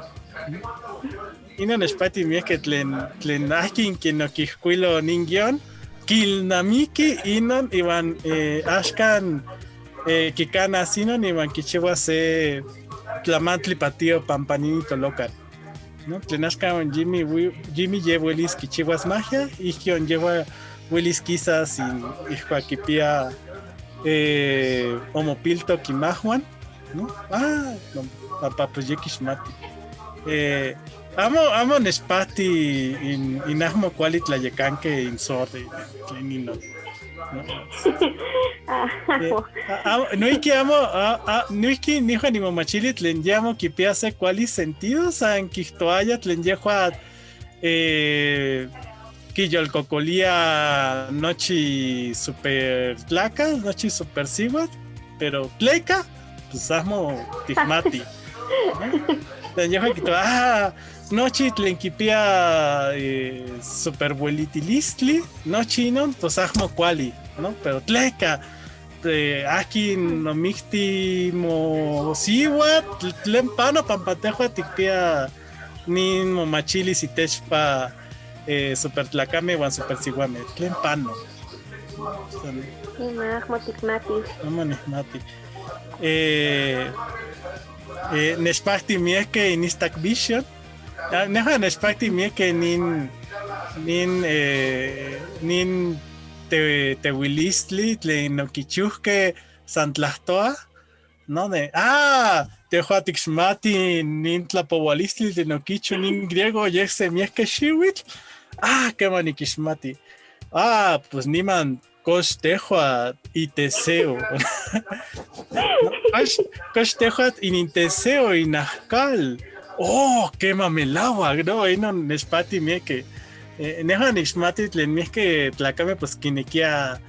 Inon nechpahti miaque tlen, tlen aquin quin oquihcuilo nin guión, quilnamiqui inon iuan, eh, axcan, eh, quicanas inon iuan quichiuas se tlamantli patio pampa nin tolocal, ¿no? Tlen axcan yimi wi-, yimi ye uelis quichiuas magia, ihquion yehua uelis quisas in, ihcuac quipia, eh, omopiltoc imahuan, ¿no? Ah, no, pampa pues ye quixmati. Eh, amo, amo nechpahti in, in ahmo cuali tlayecanque in Zordi, tlen inon, ¿no? Eh, amo. A-, amo, noihqui amo, a-, a-, noihqui nihua nimomachili tlen ye amo quipia se cuali sentido, san quihtoaya tlen yehua, eh, quiyolcocolia nochi super tlacatl, nochi super siuatl, pero tleca, pues ahmo ticmati. Tlen yehua quihtoua, ah, nochi tlen quipia, eh, super uelitilistli, nochi inon, pues ahmo cuali, ¿no? Pero tleca, eh, aquin nomicti mosiuatl, tlen pano, pampa tehua ticpia nin momachilis itechpa, eh, super tlacame uan super siuame. Tlen pano. Quema, ahmo ticmati. Amo nihmati. Eh, eh, nechpahti miaque in Istac Vision. Ah, nehua nechpahti miaque nin, nin, eh, nin te-, teuilistli tlen oquichuhque san tlahtoa, ¿no? De, ah, tehua ticxmati nin tlapoualistli tlen oquichu nin griego yeh se miaque xiuitl. Ah, quema niquixmati. Ah, pues niman Kox tehua i Teseo. Kox, kox tehua inin Teseo inahcal. Oh, quema melauac, ¿no? Inon nechpahti miaque. Eh, nehua nixmati tlen miaque tlacame pues quinequia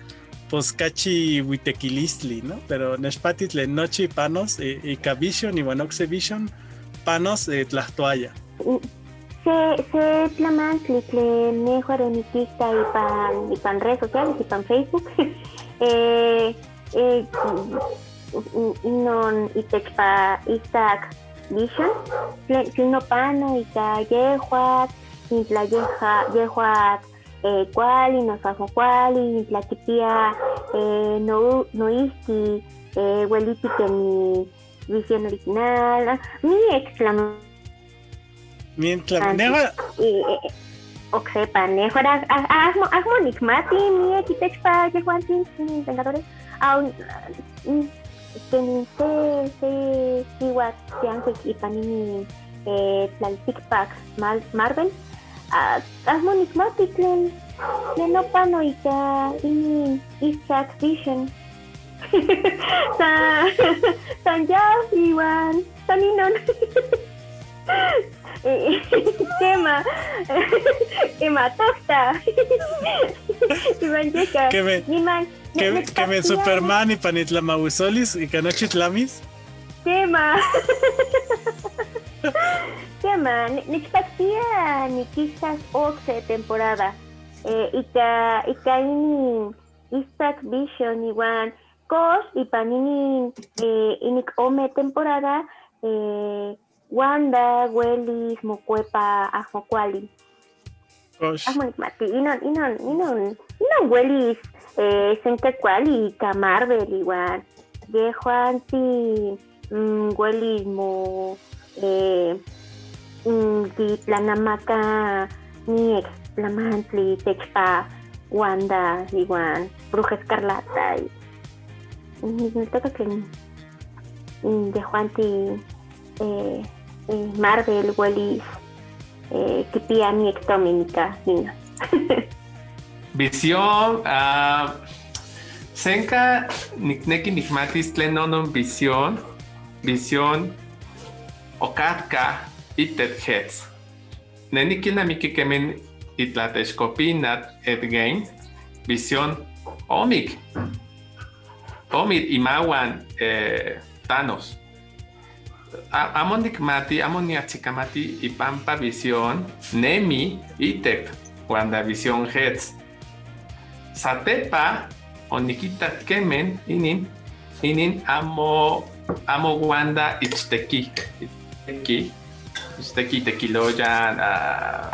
pues cachi uitequilistli, ¿no? Pero nechpahti tlen nochi panos, eh, ica Vision iuan ocse Vision panos, eh, tlahtoaya. Se, se tlamantli tlen nehua de niquita ipan, ipan redes sociales, ipan Facebook. Eh, eh, inon itechpa Istac Vision, tlen, tlen opano ica yehuatl, intla yeha-, yehuatl, eh, cuali, noso ahmo cuali, intla quipia, eh, no-, noihqui, eh, ueliti queni Vision original, ah, miac tlam-, miac tlam-, ah, nehua, eh, eh, eh, ocsepa, nehua, ah, ah, ahmo, ahmo nicmati miac itechpa yehuantzin, mm, Vengadores. Ah, mm, mm, quenin se, se siuatl yancuic ipan inin, eh, tlalticpac Mar-, Marvel. Ah, ahmo nicmati tlen, tlen opano ica inin Istac Vision. San, san yau iuan, san inon. Eh, quema, quema tohta. Iuan yeca, queme, niman, ne-, queme, queme nechpactia Superman ipan itlamauisolis, ica nochi tlamis. Quema. Quema, ne-, nechpactia niquisas ocse temporada. Eh, ica, ica inin Istac Vision iuan Kox ipan inin, eh, inic ome temporada, eh, Wanda uelis mocuepa ahmo cuali. Kox. Ahmo nicmati, inon, inon, inon, inon uelis, eh, sentia cuali ica Marvel iuan yehuantzin, mm, uelis mo-, eh, mm, quitlanamaca miac tlamantli techpa Wanda iuan Bruja Escarlata y, mm, niquitoca tlen, mm, yehuantzin, eh, eh, Marvel uelis, eh, quipia miac tomin ica inon. Visión, ah, Senka nicnequi nicmatis tlen nonon visión, visión ocatca itet jets. Neh niquilnamiqui quemen itlatexcopinat Edgain, visión omic. Omic imahuan eh, Thanos. A- amo nicmati, amo niahtzicamati ipampa visión nemi itet Wanda visión jets. Satepa oniquitac quemen inin, inin amo, amo Wanda ichtequi, ichtequi, ichtequi tequiloyan, ah,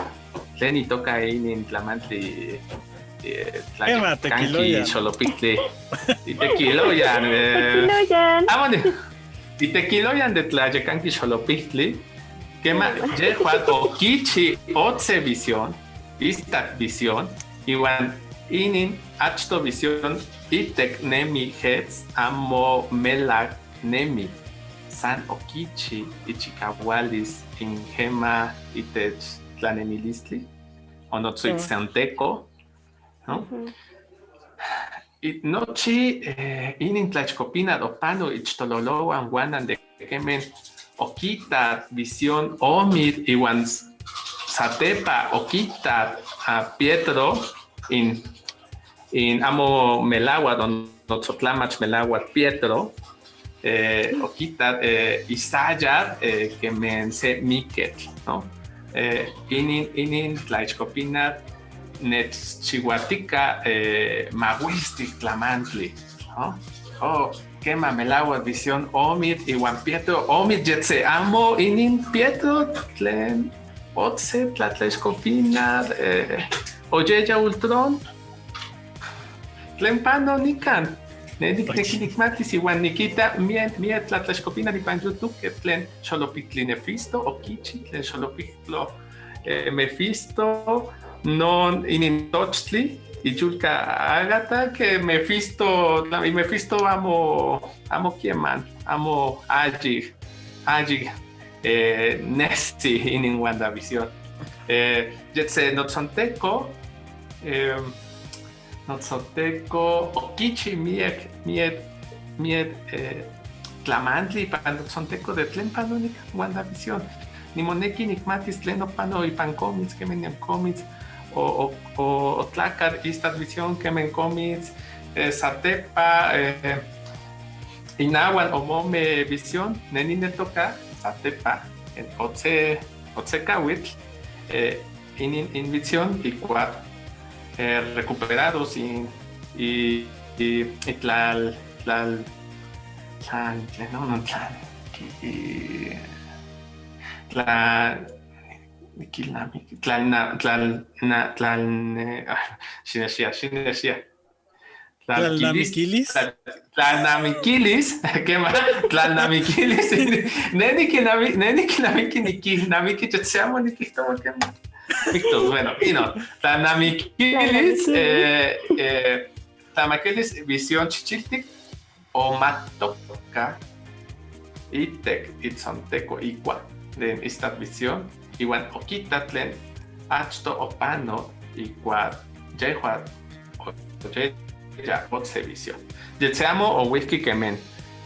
tlen itoca inin tlamantli eh, tlayecanqui xolopictli. Itequiloyan. Eh, amo ni- itequiloyan de tlayecanqui xolopictli. Quema, yehuan oquichi otse visión, istat visión, iuan inin achto visión itec nemi jets amo melac nemi. San oquichi ichicaualis in jema itech tlanemilistli, o notzitzenteco, ¿no? Y nochi eh, inin tlachcopina opano ichtololouan Wanda de quemen oquita visión omir iuan satepa oquita a Pietro in, in amo melauac o notzotlamach melauac Pietro, eh, oquita eh, isayar eh, quemen se miquetl, ¿no? Eh, inin, inin tlaichcopina nechchiuatica eh, maguistic tlamantli, ¿no? Oh, quema melauac visión omir iuan Pietro omir yetze amo inin Pietro tlen otse tlatlaixcopina eh, oyeya Ultrón. Tlen pano nican? Neh nicnequi nicmatis iuan niquita miel, miel tlatlaixcopina nipan YouTube que tlen xolopictli Nefisto oquichi, tlen xolopictlo eh, Mefisto, non inin tochtli, ichulca Ágata, que Mefisto, tla- y Mefisto amo, amo queman, amo ayi, ayi eh, nesi inin WandaVision. Eh, yetze notzonteco, eh, notzonteco oquichi miec, miec, miec eh, tlamantli ipan notzonteco de tlen pano nican WandaVision. Nimonequi nicmatis tlen opano ipan cómics, quemen nican cómics, o, o, o, o tlacat istat Vision, quemen cómics, eh, satepa, eh, inahuan omome Vision, neh nineltoca satepa, eh, otse, otse cauitl, eh, inin in Vision, y cuatro eh, recuperados y, y, y, y tlal, tlal, tlal, tlal, no, no, tlal, y, tlal, tlal, tlal, na, tlal, ne, ah, xinexia, xinexia. Tlalnamiquilis. Tlalnamiquilis, quema, tlalnamiquilis. Neh niquilnamiqui, neh niquilnamiqui, niquilnamiqui, yo se amo niquihtoua quema. Bueno, y no, tlalnamiquilis, eh, eh, tlalnamiquilis, Vision chichiltic, o matoca, itic, itzonteco, icua, de esta Vision, iuan oquita tlen achto opano, icua, yehua, o, ya, otse Vision. Yetze amo, o wihqui quemen,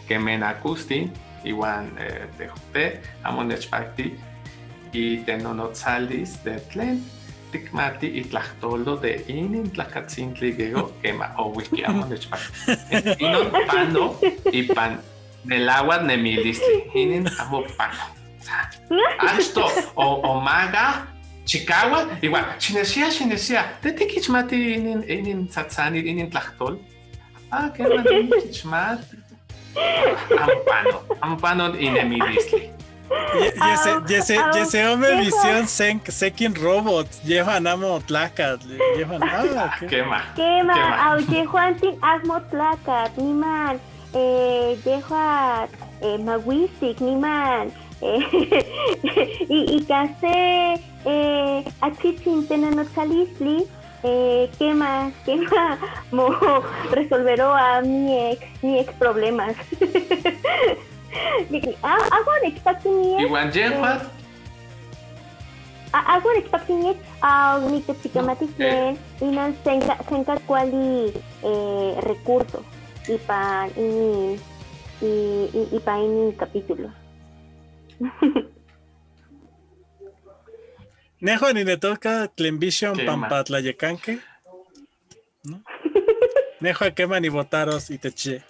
quemen Agustín, iuan, eh, tehote, amo nechpacti, y te nonotzalis de tlen ticmati itlahtolo de inin tlacatzintli griego, quema, o wihqui amo nechpacti. Inon pano, ipan, melauac nemilistli, inin amo pano. Achto, o, o maga, chicauac, iuan, xinexia, xinexia, te tiquichmati inin, inin tzatzani, inin tlahtol. Ah, quema, te tiquichmati. Amo pano, amo pano inemilistli. Yese, yese, yese ome Vision sekin robot, yehuan amo tlacatl, yehuan, ah, ok. Quema, quema, au yehuantin amo tlacatl, niman, eh, yehua, eh, maguistic, niman, eh, y, y casi, eh, achitzin te nonotzalis, eh, quema, quema, mo resolveroa miec, miec problemas. Ah, amo nechpacti miec. Iuan yehua, eh, A-, ajo nechpacti miec, ah, nitechicamatis tlen inon senca, senca cuali, eh, recurso ipa inin, i, i, ipa inin capítulo. Nehua ninetoca tlen Vision pampa tlayecanque. ¿No? Nehua quema nivotaros itech yeh.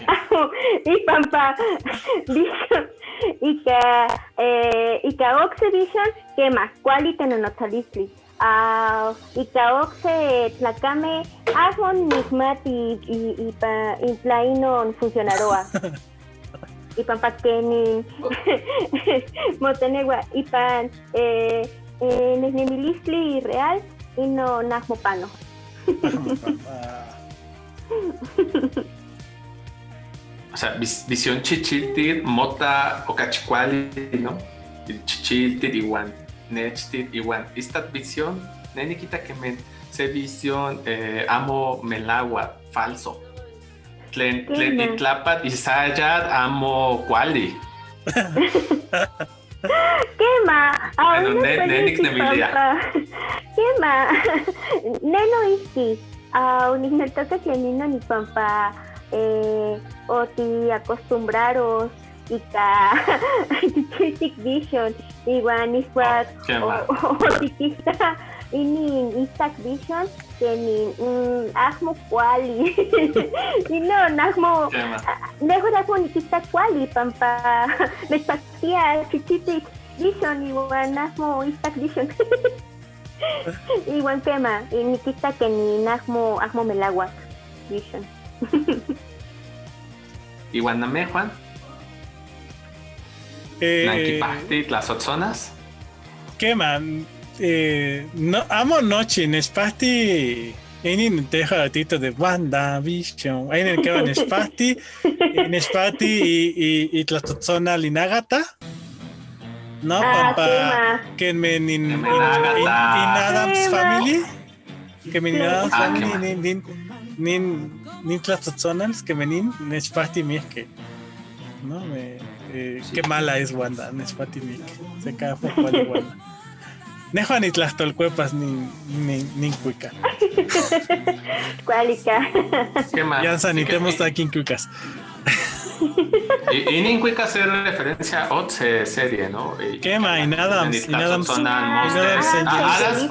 Amo, ipan pa, dicho, ica, eh, ica ocse vision, quema, cuali tenonotzalistli. Ah, ica ocse tlacame, amo nicmati i, i, ipa, i tla inon funcionaroa. Ipan pa quenin moteneua ipan, eh, eh, nehnemilistli real, inon amo pano. O sea, vis-, visión chichiltitl mota ocachi cuali, ¿no? Chichiltitl iuan nechititl iuan istat visión, neh niquita queme se visión, eh, amo melahuac, falso. Tlen, tlen itlapat isayat amo cuali. Quema, bueno, neh, neh nicnemilia. Quema, neh noihqui, ah, nicneltoca tlen inon ipan pa, eh, otiacostumbraros ica chichiltic vision, iuan iscuac o, o, otiquita inin istak vision, quenin, mm, amo cuali. Inon amo, nehua amo niquita cuali, pampa nechpactia chichiltic vision, iuan amo istak vision. Iuan quema, niquita quenin amo, amo melahuac vision. Iuan namehuan? Eh, ¿nanquipahti tlasotzonas? Quema, eh, no, amo nochi, nechpahti inin teha tito de WandaVision. Inin quema nechpahti, eh, nechpahti i, i, i tlasotzonan in Agatha. No, ah, pampa quema, queme nin, nin, nin Addams Family. Queme nin Addams Family, nin, nin, nin, nin tlatzotzonal, queme nin, nechpahti miehque. No, me, eh, qué mala es Wanda, nechpahti miehque. Se cae por cuál Wanda. Nehua nitlahtolcuepas nin, nin, nin cuica. Cualica. Quema. Ya sa nitemos aquí en cuicas. Y, y nin cuica se referencia a otra serie, ¿no? Quema, y nada, y nada, Addams,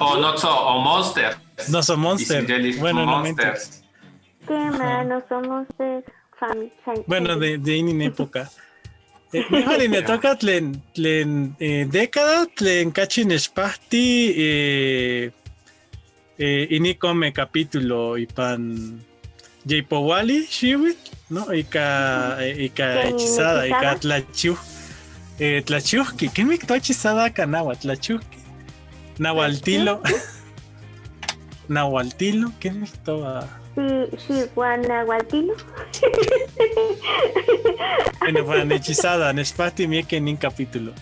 o Notso, o Monster. No son Monster. Bueno, no, Monster. Quema, no son Monster. Bueno, de, de inin época. Eh, nehua nitoca tlen, tlen, eh, década, tlen cachi nechpahti, eh, eh, inin ome capítulo ipan yipouali xiuitl, ¿no? Ica, eh, ica hechizada, ica tlachiuh-, eh, tlachiuhqui. ¿Qué me hechizada acá náhuatl? Tlachiuhqui. Nahualtilo. Nahualtilo, ¿qué me hechizada? Sí, sí, Juan Nahualtilo. Bueno, Juan, hechizada, nechpahti miehque nin capítulo.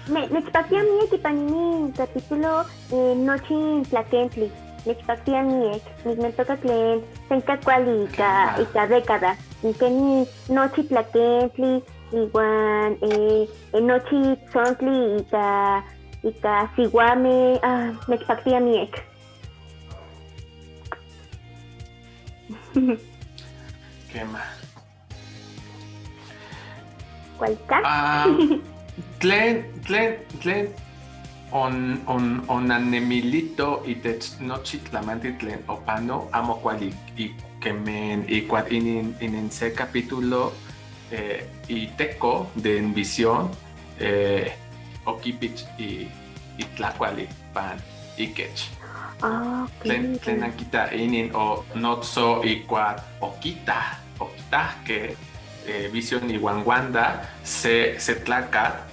Ne-, nechpahtia miehque ipan nin capítulo, eh, nochi tlaquentli. Nechpahtia miehque, nicneltoca tlen, tlen cacuali ica, ica década. Queni nochi tlaquentli, iuan, eh, eh, nochi tzontli ica, ica siuame, ah, nechpahtia miehque. Quema. Cualica. Ah, tlen, tlen, tlen on-, on-, onannemilito itech nochi tlamantli tlen opano, amo cuali, y queme icuat inin, inin se capítulo, eh, iteco de visión, eh, oquipich i-, itlacual ipan iquech. Ah, ok. Tlen, tlen nanquita inin o Notso icuat oquita, oquitahque, eh, Vision iuan Wanda, se, se tlacatl,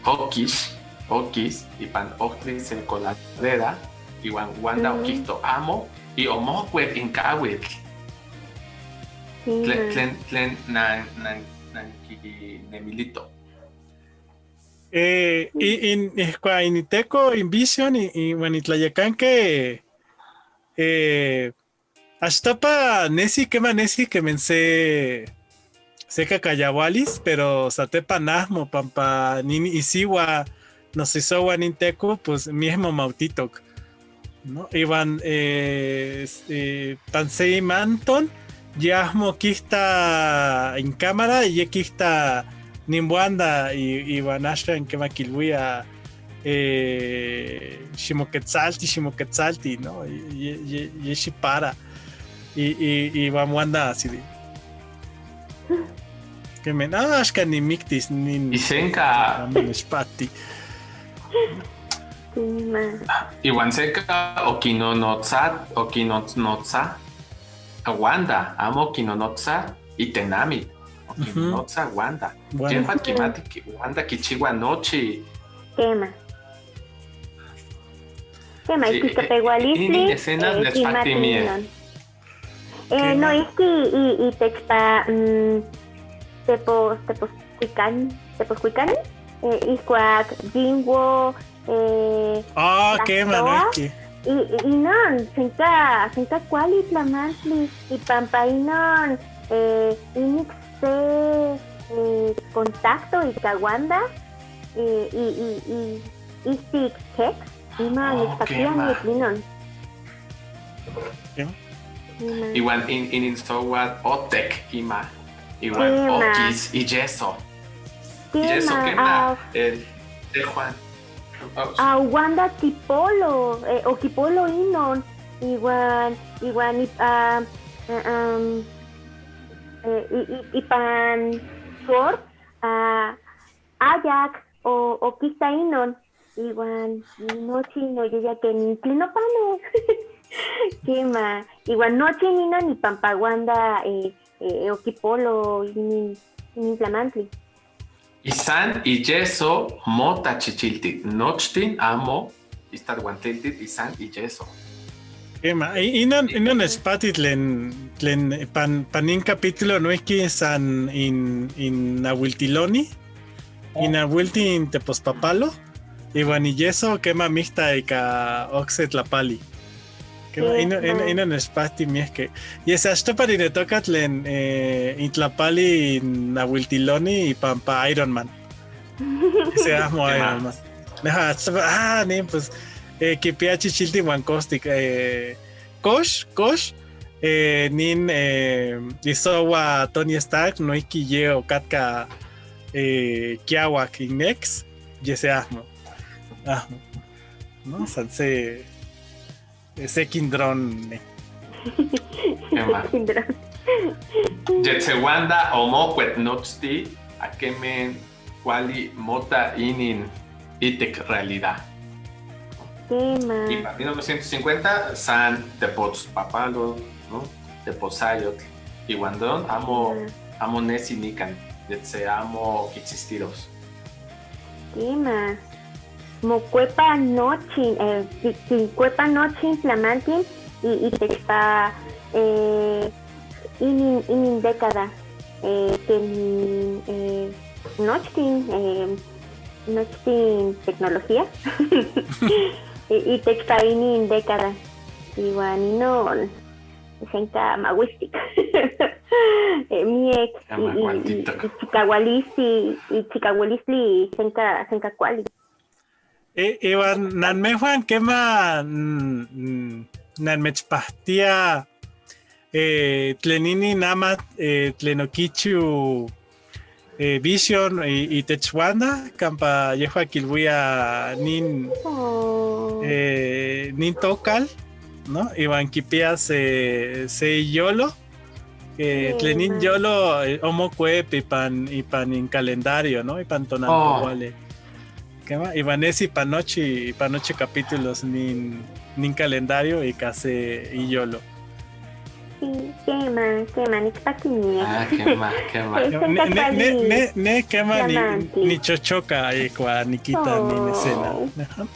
oquis, oquis ipan ohtli se coladera, iuan Wanda oquihto amo, y omocuep incahuitl. Tlen, tlen, tlen nan, nan, nanquinemilito. Eh, y, y, y cua-, initeco in Vision, y, y, bueno, itlayecanque, eh, axtapa nesi, quema nesi, queme se, se kakayaualis, pero satepa nahmo, pampa nin isiua, noso isouan nin teco, pues mieh momautitok, ¿no? Iuan, eh, s-, eh, pan se imanton, yahmo quihta in cámara, ye quihta nin Wanda, i-, iuan axan quema quiluia, eh, ximoquetzalti, ximoquetzalti, ¿no? Ye, ye, ye xipara. I, i, iuan Wanda así de, quemen, ah, axca nimictis, nin, y senca, amo nixpati. Iuan senca oquinonotza, oquinonotza a Wanda, amo oquinonotza itenamit, oquinonotza Wanda. Wanda. Queman quimati que Wanda quichiua nochi. Quema. Quema, sí, y quihta, eh, eh, nin escena eh, nechpahti miel. Eh, no, es que y, y texpa, mm, tepos, tepos cuican, tepos cuican, eh, ihcuac Jinwoo, eh, ah, quema, no, es que y, y, y no, senca, senca cuali tlamantli, y pampa inon, eh, inic se, eh, contacto ica Wanda, eh, y, y, y, y sí, Hex, ima, oh, nechpactia quema. Mietlinon. Quema. Ima. Iuan in, in, in software otec ima. Iuan quema. Oquis y yeso. Y yeso, quema, quema, ah, eh, de Juan. Oh, ah, Wanda quipolo, eh, o quipolo inon. Iuan, iuan, i-, ah, ah, um, eh, i-, i-, ipan Sword, ah, ayac o, o quita inon. Iuan nochi no yeya que nin tlen opano. Quema. Iuan nochi ninon ipampa Wanda, eh, eh, oquipolo inin, inin tlamantli. Y san y yeso mota chichiltic, nochtin amo, istar guanteltic, y san y yeso. Quema, i-, inon, inon nechpati tlen, tlen pan, pan nin capítulo noihqui san in, in abueltiloni, in abuelti in tepospapalo, iuan i yeso quema mihta ica ocse tlapali. Quema, inon, inon, inon nechpahti miehque. Yes, achto pa ninetoca tlen, eh, in tlapali in abueltiloni ipampa Iron Man. Ese amo Iron Man. Ajá, achto pa, ah, nin, pues, eh, quipia chichilti uan costic, eh, cox, cox, eh, nin, eh, isoua Tony Stark, noihqui ye ocatca, eh, quiauac in Hex, yese amo. Amo. No, san se, se quindron, ne. Quema. Quindron. Yetze Wanda omocuet nochti, aquemen cuali mota inin itic realidad. Quema. Y pa mil novecientos cincuenta, san tepospapalo, ¿no? Teposayotl. Iuan don, amo, amo nesi nican, yetze amo quitsistiros. Quema. Mocuepa nochin, eh, qui-, quincuepa nochin tlamantin i-, itechpa, eh, inin, inin década, eh, quenin, eh, nochtin, eh, nochtin tecnología. I-, itechpa inin década. Iuan inon, senca mahuistic. Eh, miec, i-, i-, i-, i chicaualistli, i chicaualistli senca, senca cuali. I-, iuan nanmehuan quema, mm, mm, nanmechpahtia, eh, tlen inin amatl, eh, tlen oquichiu eh, Vision i-, itech Wanda, campa yehua quiluia nin, eh, nin tocal, ¿no? Iuan quipia se, se iyolo, eh, tlen nin iyolo, eh, omocuep ipan, ipan in calendario, ¿no? Ipan tonalcocuali. Quema, iuan nesi ipan nochi, ipan nochi capítulos nin, nin calendario ica se iyolo. Sí, quema, quema, nicpaqui miec. Ah, quema, quema. Pues, ne, ne, ne, ne, quema, ni, nichochoca, eh, cua niquita nin escena. Ajá.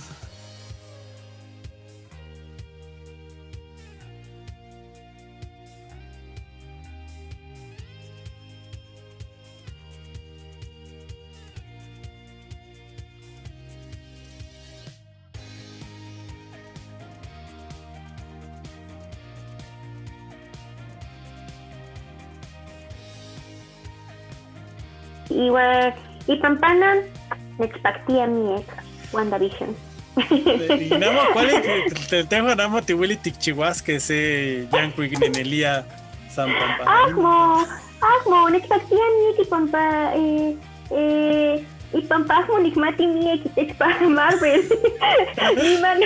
Iuan ipan panon nechpactia miec WandaVision. Namo cuali, te-, tehuan amo tiuili ticchiuasque se yancuic nenelia san pampa. Ahmo, ahmo, nechpactia miec ipan pa, eh, eh, ipan pa ahmo nicmati miec itech pa Marvel. Niman,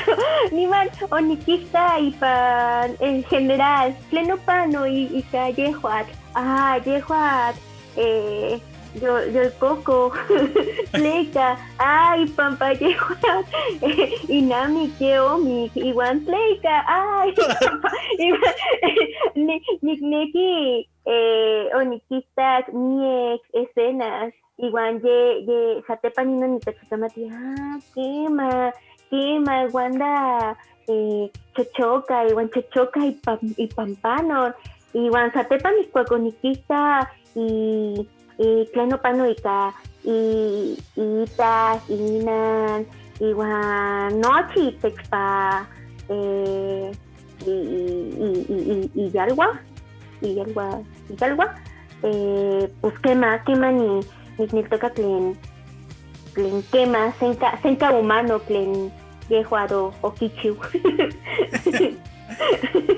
niman oniquita ipan en general. Tleno pano i-, ica yehuatl. Ah, yehuatl. Eh, yo, yolcoco. Tleca, ay, pampa yehuatl. Inamic ye omic, iuan tleca, ay, pampa, iuan, ni-, nicnequi, eh, oniquitac miec escenas, iuan ye, ye, satepan inon nitechicamati, ah, quema, quema, Wanda, eh, chochoca, iuan chochoca ipan, ipan panon, iuan satepan ihcuac oniquita, i, i tleno pano ica, i, i itah, inan, iuan nochi itech pa, eh, i, i, i, i, i, iyalua, iyalua, iyalua, eh, pues quema, quema ni, nicneltoca tlen, tlen quema, senca, senca humano tlen yehuatl o-, oquichiu.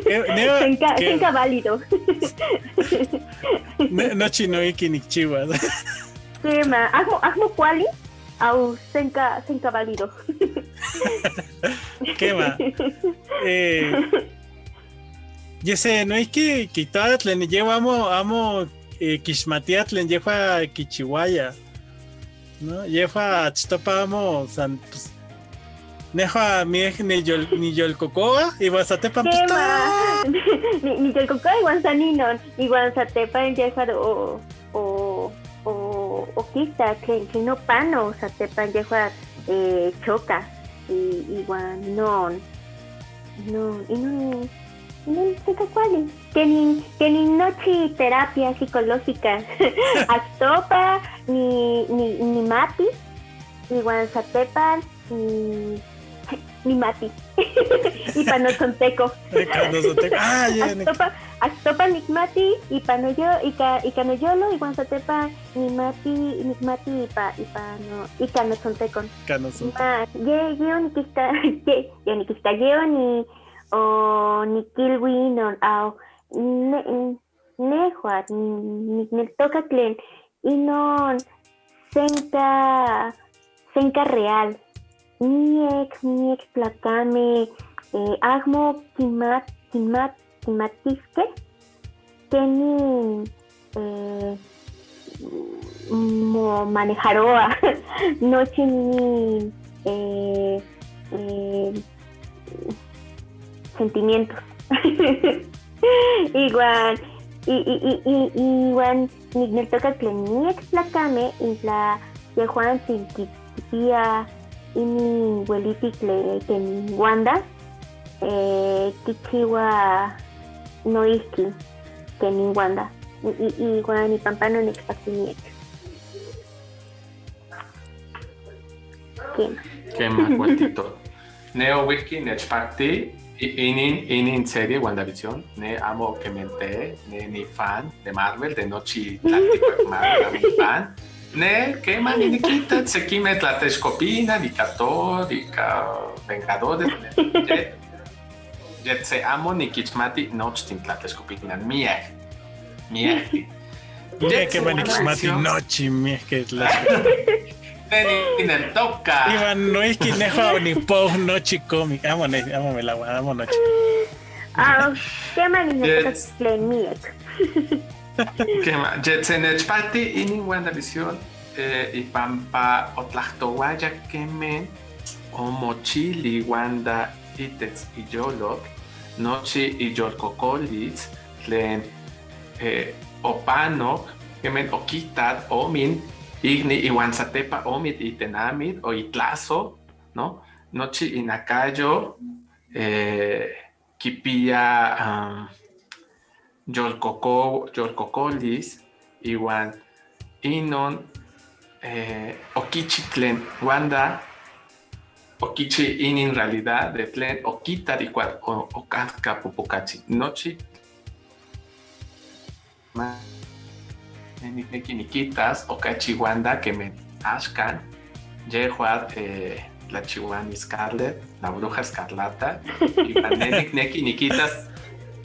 Eh, neo, senca, que senca válido. Ne-, nochi noihqui nicchiuas. Quema, ahmo, ahmo cuali, au, senca, senca válido. Quema. Eh, yese noihqui quihtoua tlen yehuatl amo, amo, eh, quixmatia tlen yehuatl quichiuaya. ¿No? Yehuatl achtopa amo, san, pues, nehuatl miec niyol-, niyolcocoua, iuan satepan, pues, quema. Ni-, niyolcocoua, iuan san inon, iuan satepan yehuatl o, o, o, oquita tlen, tlen no pano, satepan yehuatl, eh, choca, i-, iuan inon, inon, inon, inon senca cuali. Quenin, quenin nochi terapia psicológica. Achtopa ni, ni, nimati, iuan satepan ni, nimati. Ipan notzonteco. Ipan notzonteco. Ah, ya, ni- Achtopa, achtopa nicmati, ipan noyo-, ica, ica noyolo, iuan satepan nimati, nicmati ipa, ipa no, ica notzonteco. Ica notzonteco. Ma, ye, ye oniquita, ye, ye oniquita, ye oni-, oniquilui inon, au, ne-, nehuatl, ni-, nicneltoca tlen inon senca, senca real. Miec, miec tlacame, eh, ahmo quimat-, quimat-, quimatisque quenin, eh, momanejaroa nochi nin, eh, eh, sentimientos. Iuan, i, i, i, i, iuan nicneltoca tlen miec tlacame, intla yehuantzin quipia inin uelitic tlen Wanda, eh, quichiua noihqui quenin Wanda. I, i, iuan ipan pano nechpacti miec. Quema. Quema, cuatito. Ne ohuihqui nechpacti i-, inin, inin serie WandaVision, ne amo quemente, ne ni fan de Marvel, de nochi tlaltipac Marvel, amo ni fan. Ne, quema, ni niquita sequimeh tlatexcopinan, ica Thor, ica Vengadores, ne, ye-, yetse amo niquixmati nochtin tlatexcopinan, miec, miec. Miec, quema, niquixmati nochi, miec, tlatexcopinan. Ne ni, nineltoca. Iuan noihqui nehuatl onipou nochi cómic, amo ne-, amo melahua, amo nochi. Ah, quema, nineltoca tlen miec. Quema, yetse nechpacti inin WandaVision, eh, ipan pa otlahtouaya queme omochili Wanda itech iyolo, nochi iyolcocolis tlen, eh, opanoc, queme oquitac omin icni iuan satepa omin itenamit o itlaso, ¿no? Nochi inacayo, eh, quipia, am, yolcoco-, yolcocolis, iuan inon, eh, oquichi tlen Wanda, oquichi inin realidad de tlen oquita de cual o-, ocatca popocatzi. Nochi ma-, nicnequi niquitas ocachi Wanda queme axcan yehua, eh, tlachiuani Scarlett, la bruja escarlata, ipan neh nicnequi niquitas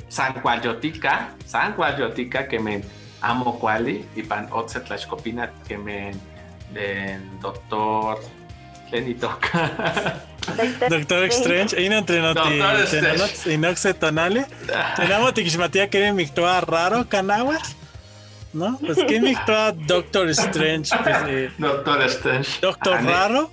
san cual yotica, san cual yotica queme amo cuali ipan otse tlaixcopina queme den doctor, tlen itoca? Doctor Strange, ino entre noti-, Doctor Strange. Entre not-, in ocse tonali. Tlen amo tiquixmatia quenih mictoua raro can nahuatl, ¿no? Pues quenih mictoua Doctor Strange, pues, eh, Doctor Strange. Doctor Raro.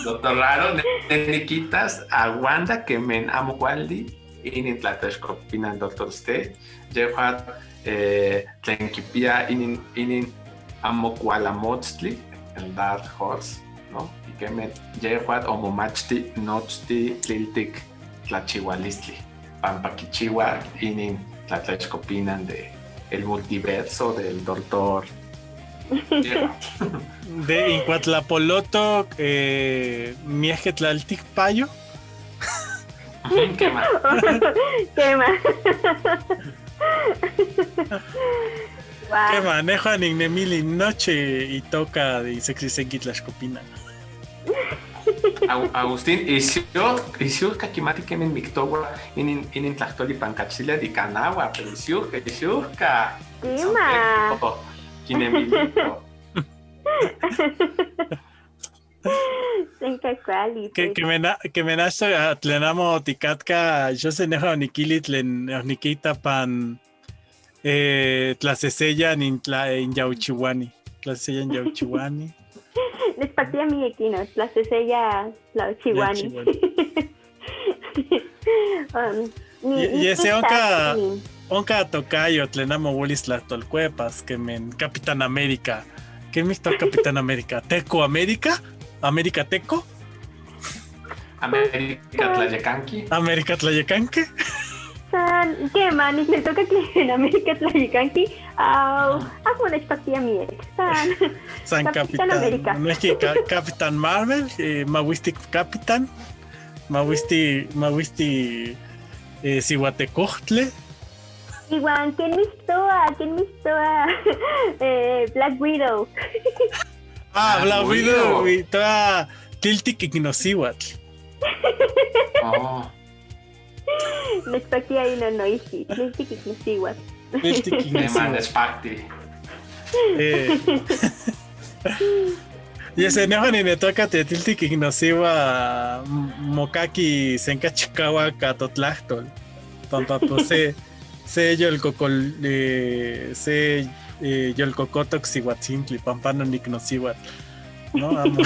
Doctor Raro, ne-, ne-, niquitas a Wanda queme amo cuali inin tlaixcopina Doctor Strange. Yehua, eh, tlen quipia inin, inin amo cual amotztli, el Dark Horse, ¿no? Y queme yehua omomachti nochti tliltic tlachiualistli, pampa quichiua inin tlatlaixcopina de el multiverso del doctor. De incuatlapolotoc, eh, miehque tlaltic payo. Ujú, quema. Quema. Guau. Quema, nehua nicnemili nochi itoca de sexy senqui tlaixcopina. Au-, Agustín, isiuhca, isiuhca quimati quenih mictoua inin, inin tlahtoli pan cachilia de canagua, pero isiuhca, isiuhca. Quema. Quinemilia. Senca cuali. Que, que mena-, que menaxo, ah, tlen amo ticatca, yo se neja oniquili tlen oniquita pan, eh, tlaseseya nin tla-, in yauchiuani. Tlaseseya in yauchiuani. Nechpactia miyequino, tlaseseya tlauchiuani. Yauchiuani. Um, ni-, ye-, ni yese onca, onca tocayo tlen amo uelis tlahtolcuepas, queme Capitán América. Quenih mictoua Capitán América? Teco América? América Teco? América Tlayecanqui. América Tlayecanqui. San, quema, nicneltoca que en América Tlayecanqui, au, amo nechpactia miyequino. San, San Capitán América. Noihqui Ca-, Capitán Marvel, eh, mahuistic Capitán. Mahuistic, mahuistic, eh, sihuatecohtle. Iuan, quenih mictoua, quenih mictoua, eh, Black Widow. Ah, Black Widow, mictoua tliltic icnosiuatl. Oh. Nechpactia ino noihqui, tliltic icnosiuatl. Tliltic icnosiuatl. Quema, nechpacti. Eh. Yese, nehua nineltoca tliltic icnosiua m-, mocaqui senca chicauac ca totlahtol. Pampa, pues, se, se yolcocol-, eh, se, eh, yolcocotoc siuatzintli, pampa no nicnosiuatl. No, amo.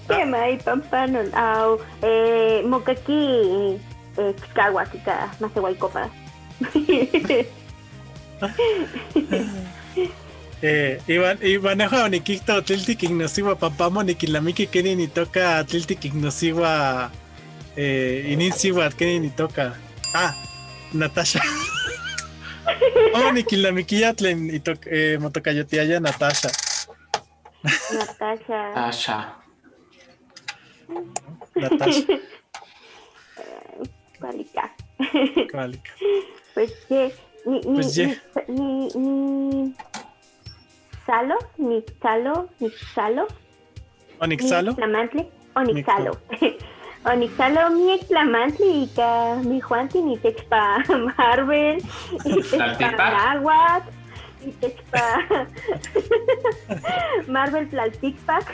Quema, y pampa no, au, eh, mocaqui, eh, chicauac ica maseuaicopa. Eh, iuan, iuan nehua oniquihto tliltic icnosiua pampa amo niquilnamiqui quenih nitoca tliltic icnosiua, eh, inin siuatl quenih nitoca. Ah, Natasha. Amo niquilnamiquiya tlen itoc-, eh, motocayotiaya Natasha. Natasha. Natasha. Natasha. Cualica. Cualica. Pues ye, ni, ni, pues ye, ni, ni, ni, salo, ni salo, ni salo. Onixalo. Miec tlamantli, onixalo. Onixalo miec tlamantli ica mehuanti, itechpa Marvel, itechpa nahuatl, itechpa Marvel tlalticpac.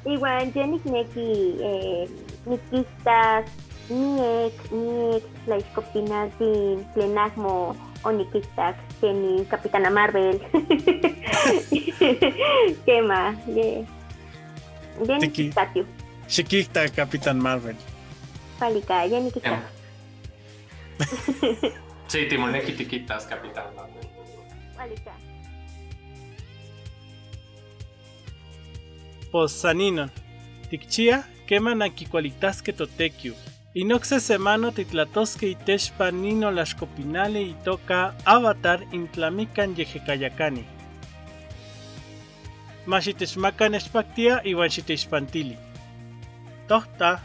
Iuan ye nicnequi, eh, niquitas miec, miec tlaixcopinaltzin tlen acmo oniquitac quenih Capitana Marvel. Quema, ye, ye niquitatiu. Xiquita Capitán Marvel. Cualica, ye niquita. Quema. Sí, timonequi tiquitas Capitán Marvel. Cualica. Pos san inon. Ticchiah quema nanquicualitasqueh totequio. In ocse semana titlatosqueh itechpa nin nolaxcopinali itoca Avatar, in tlamican yehecayacani. Ma xitechmaca nechpactia iuan xitechpantili. Tohtah.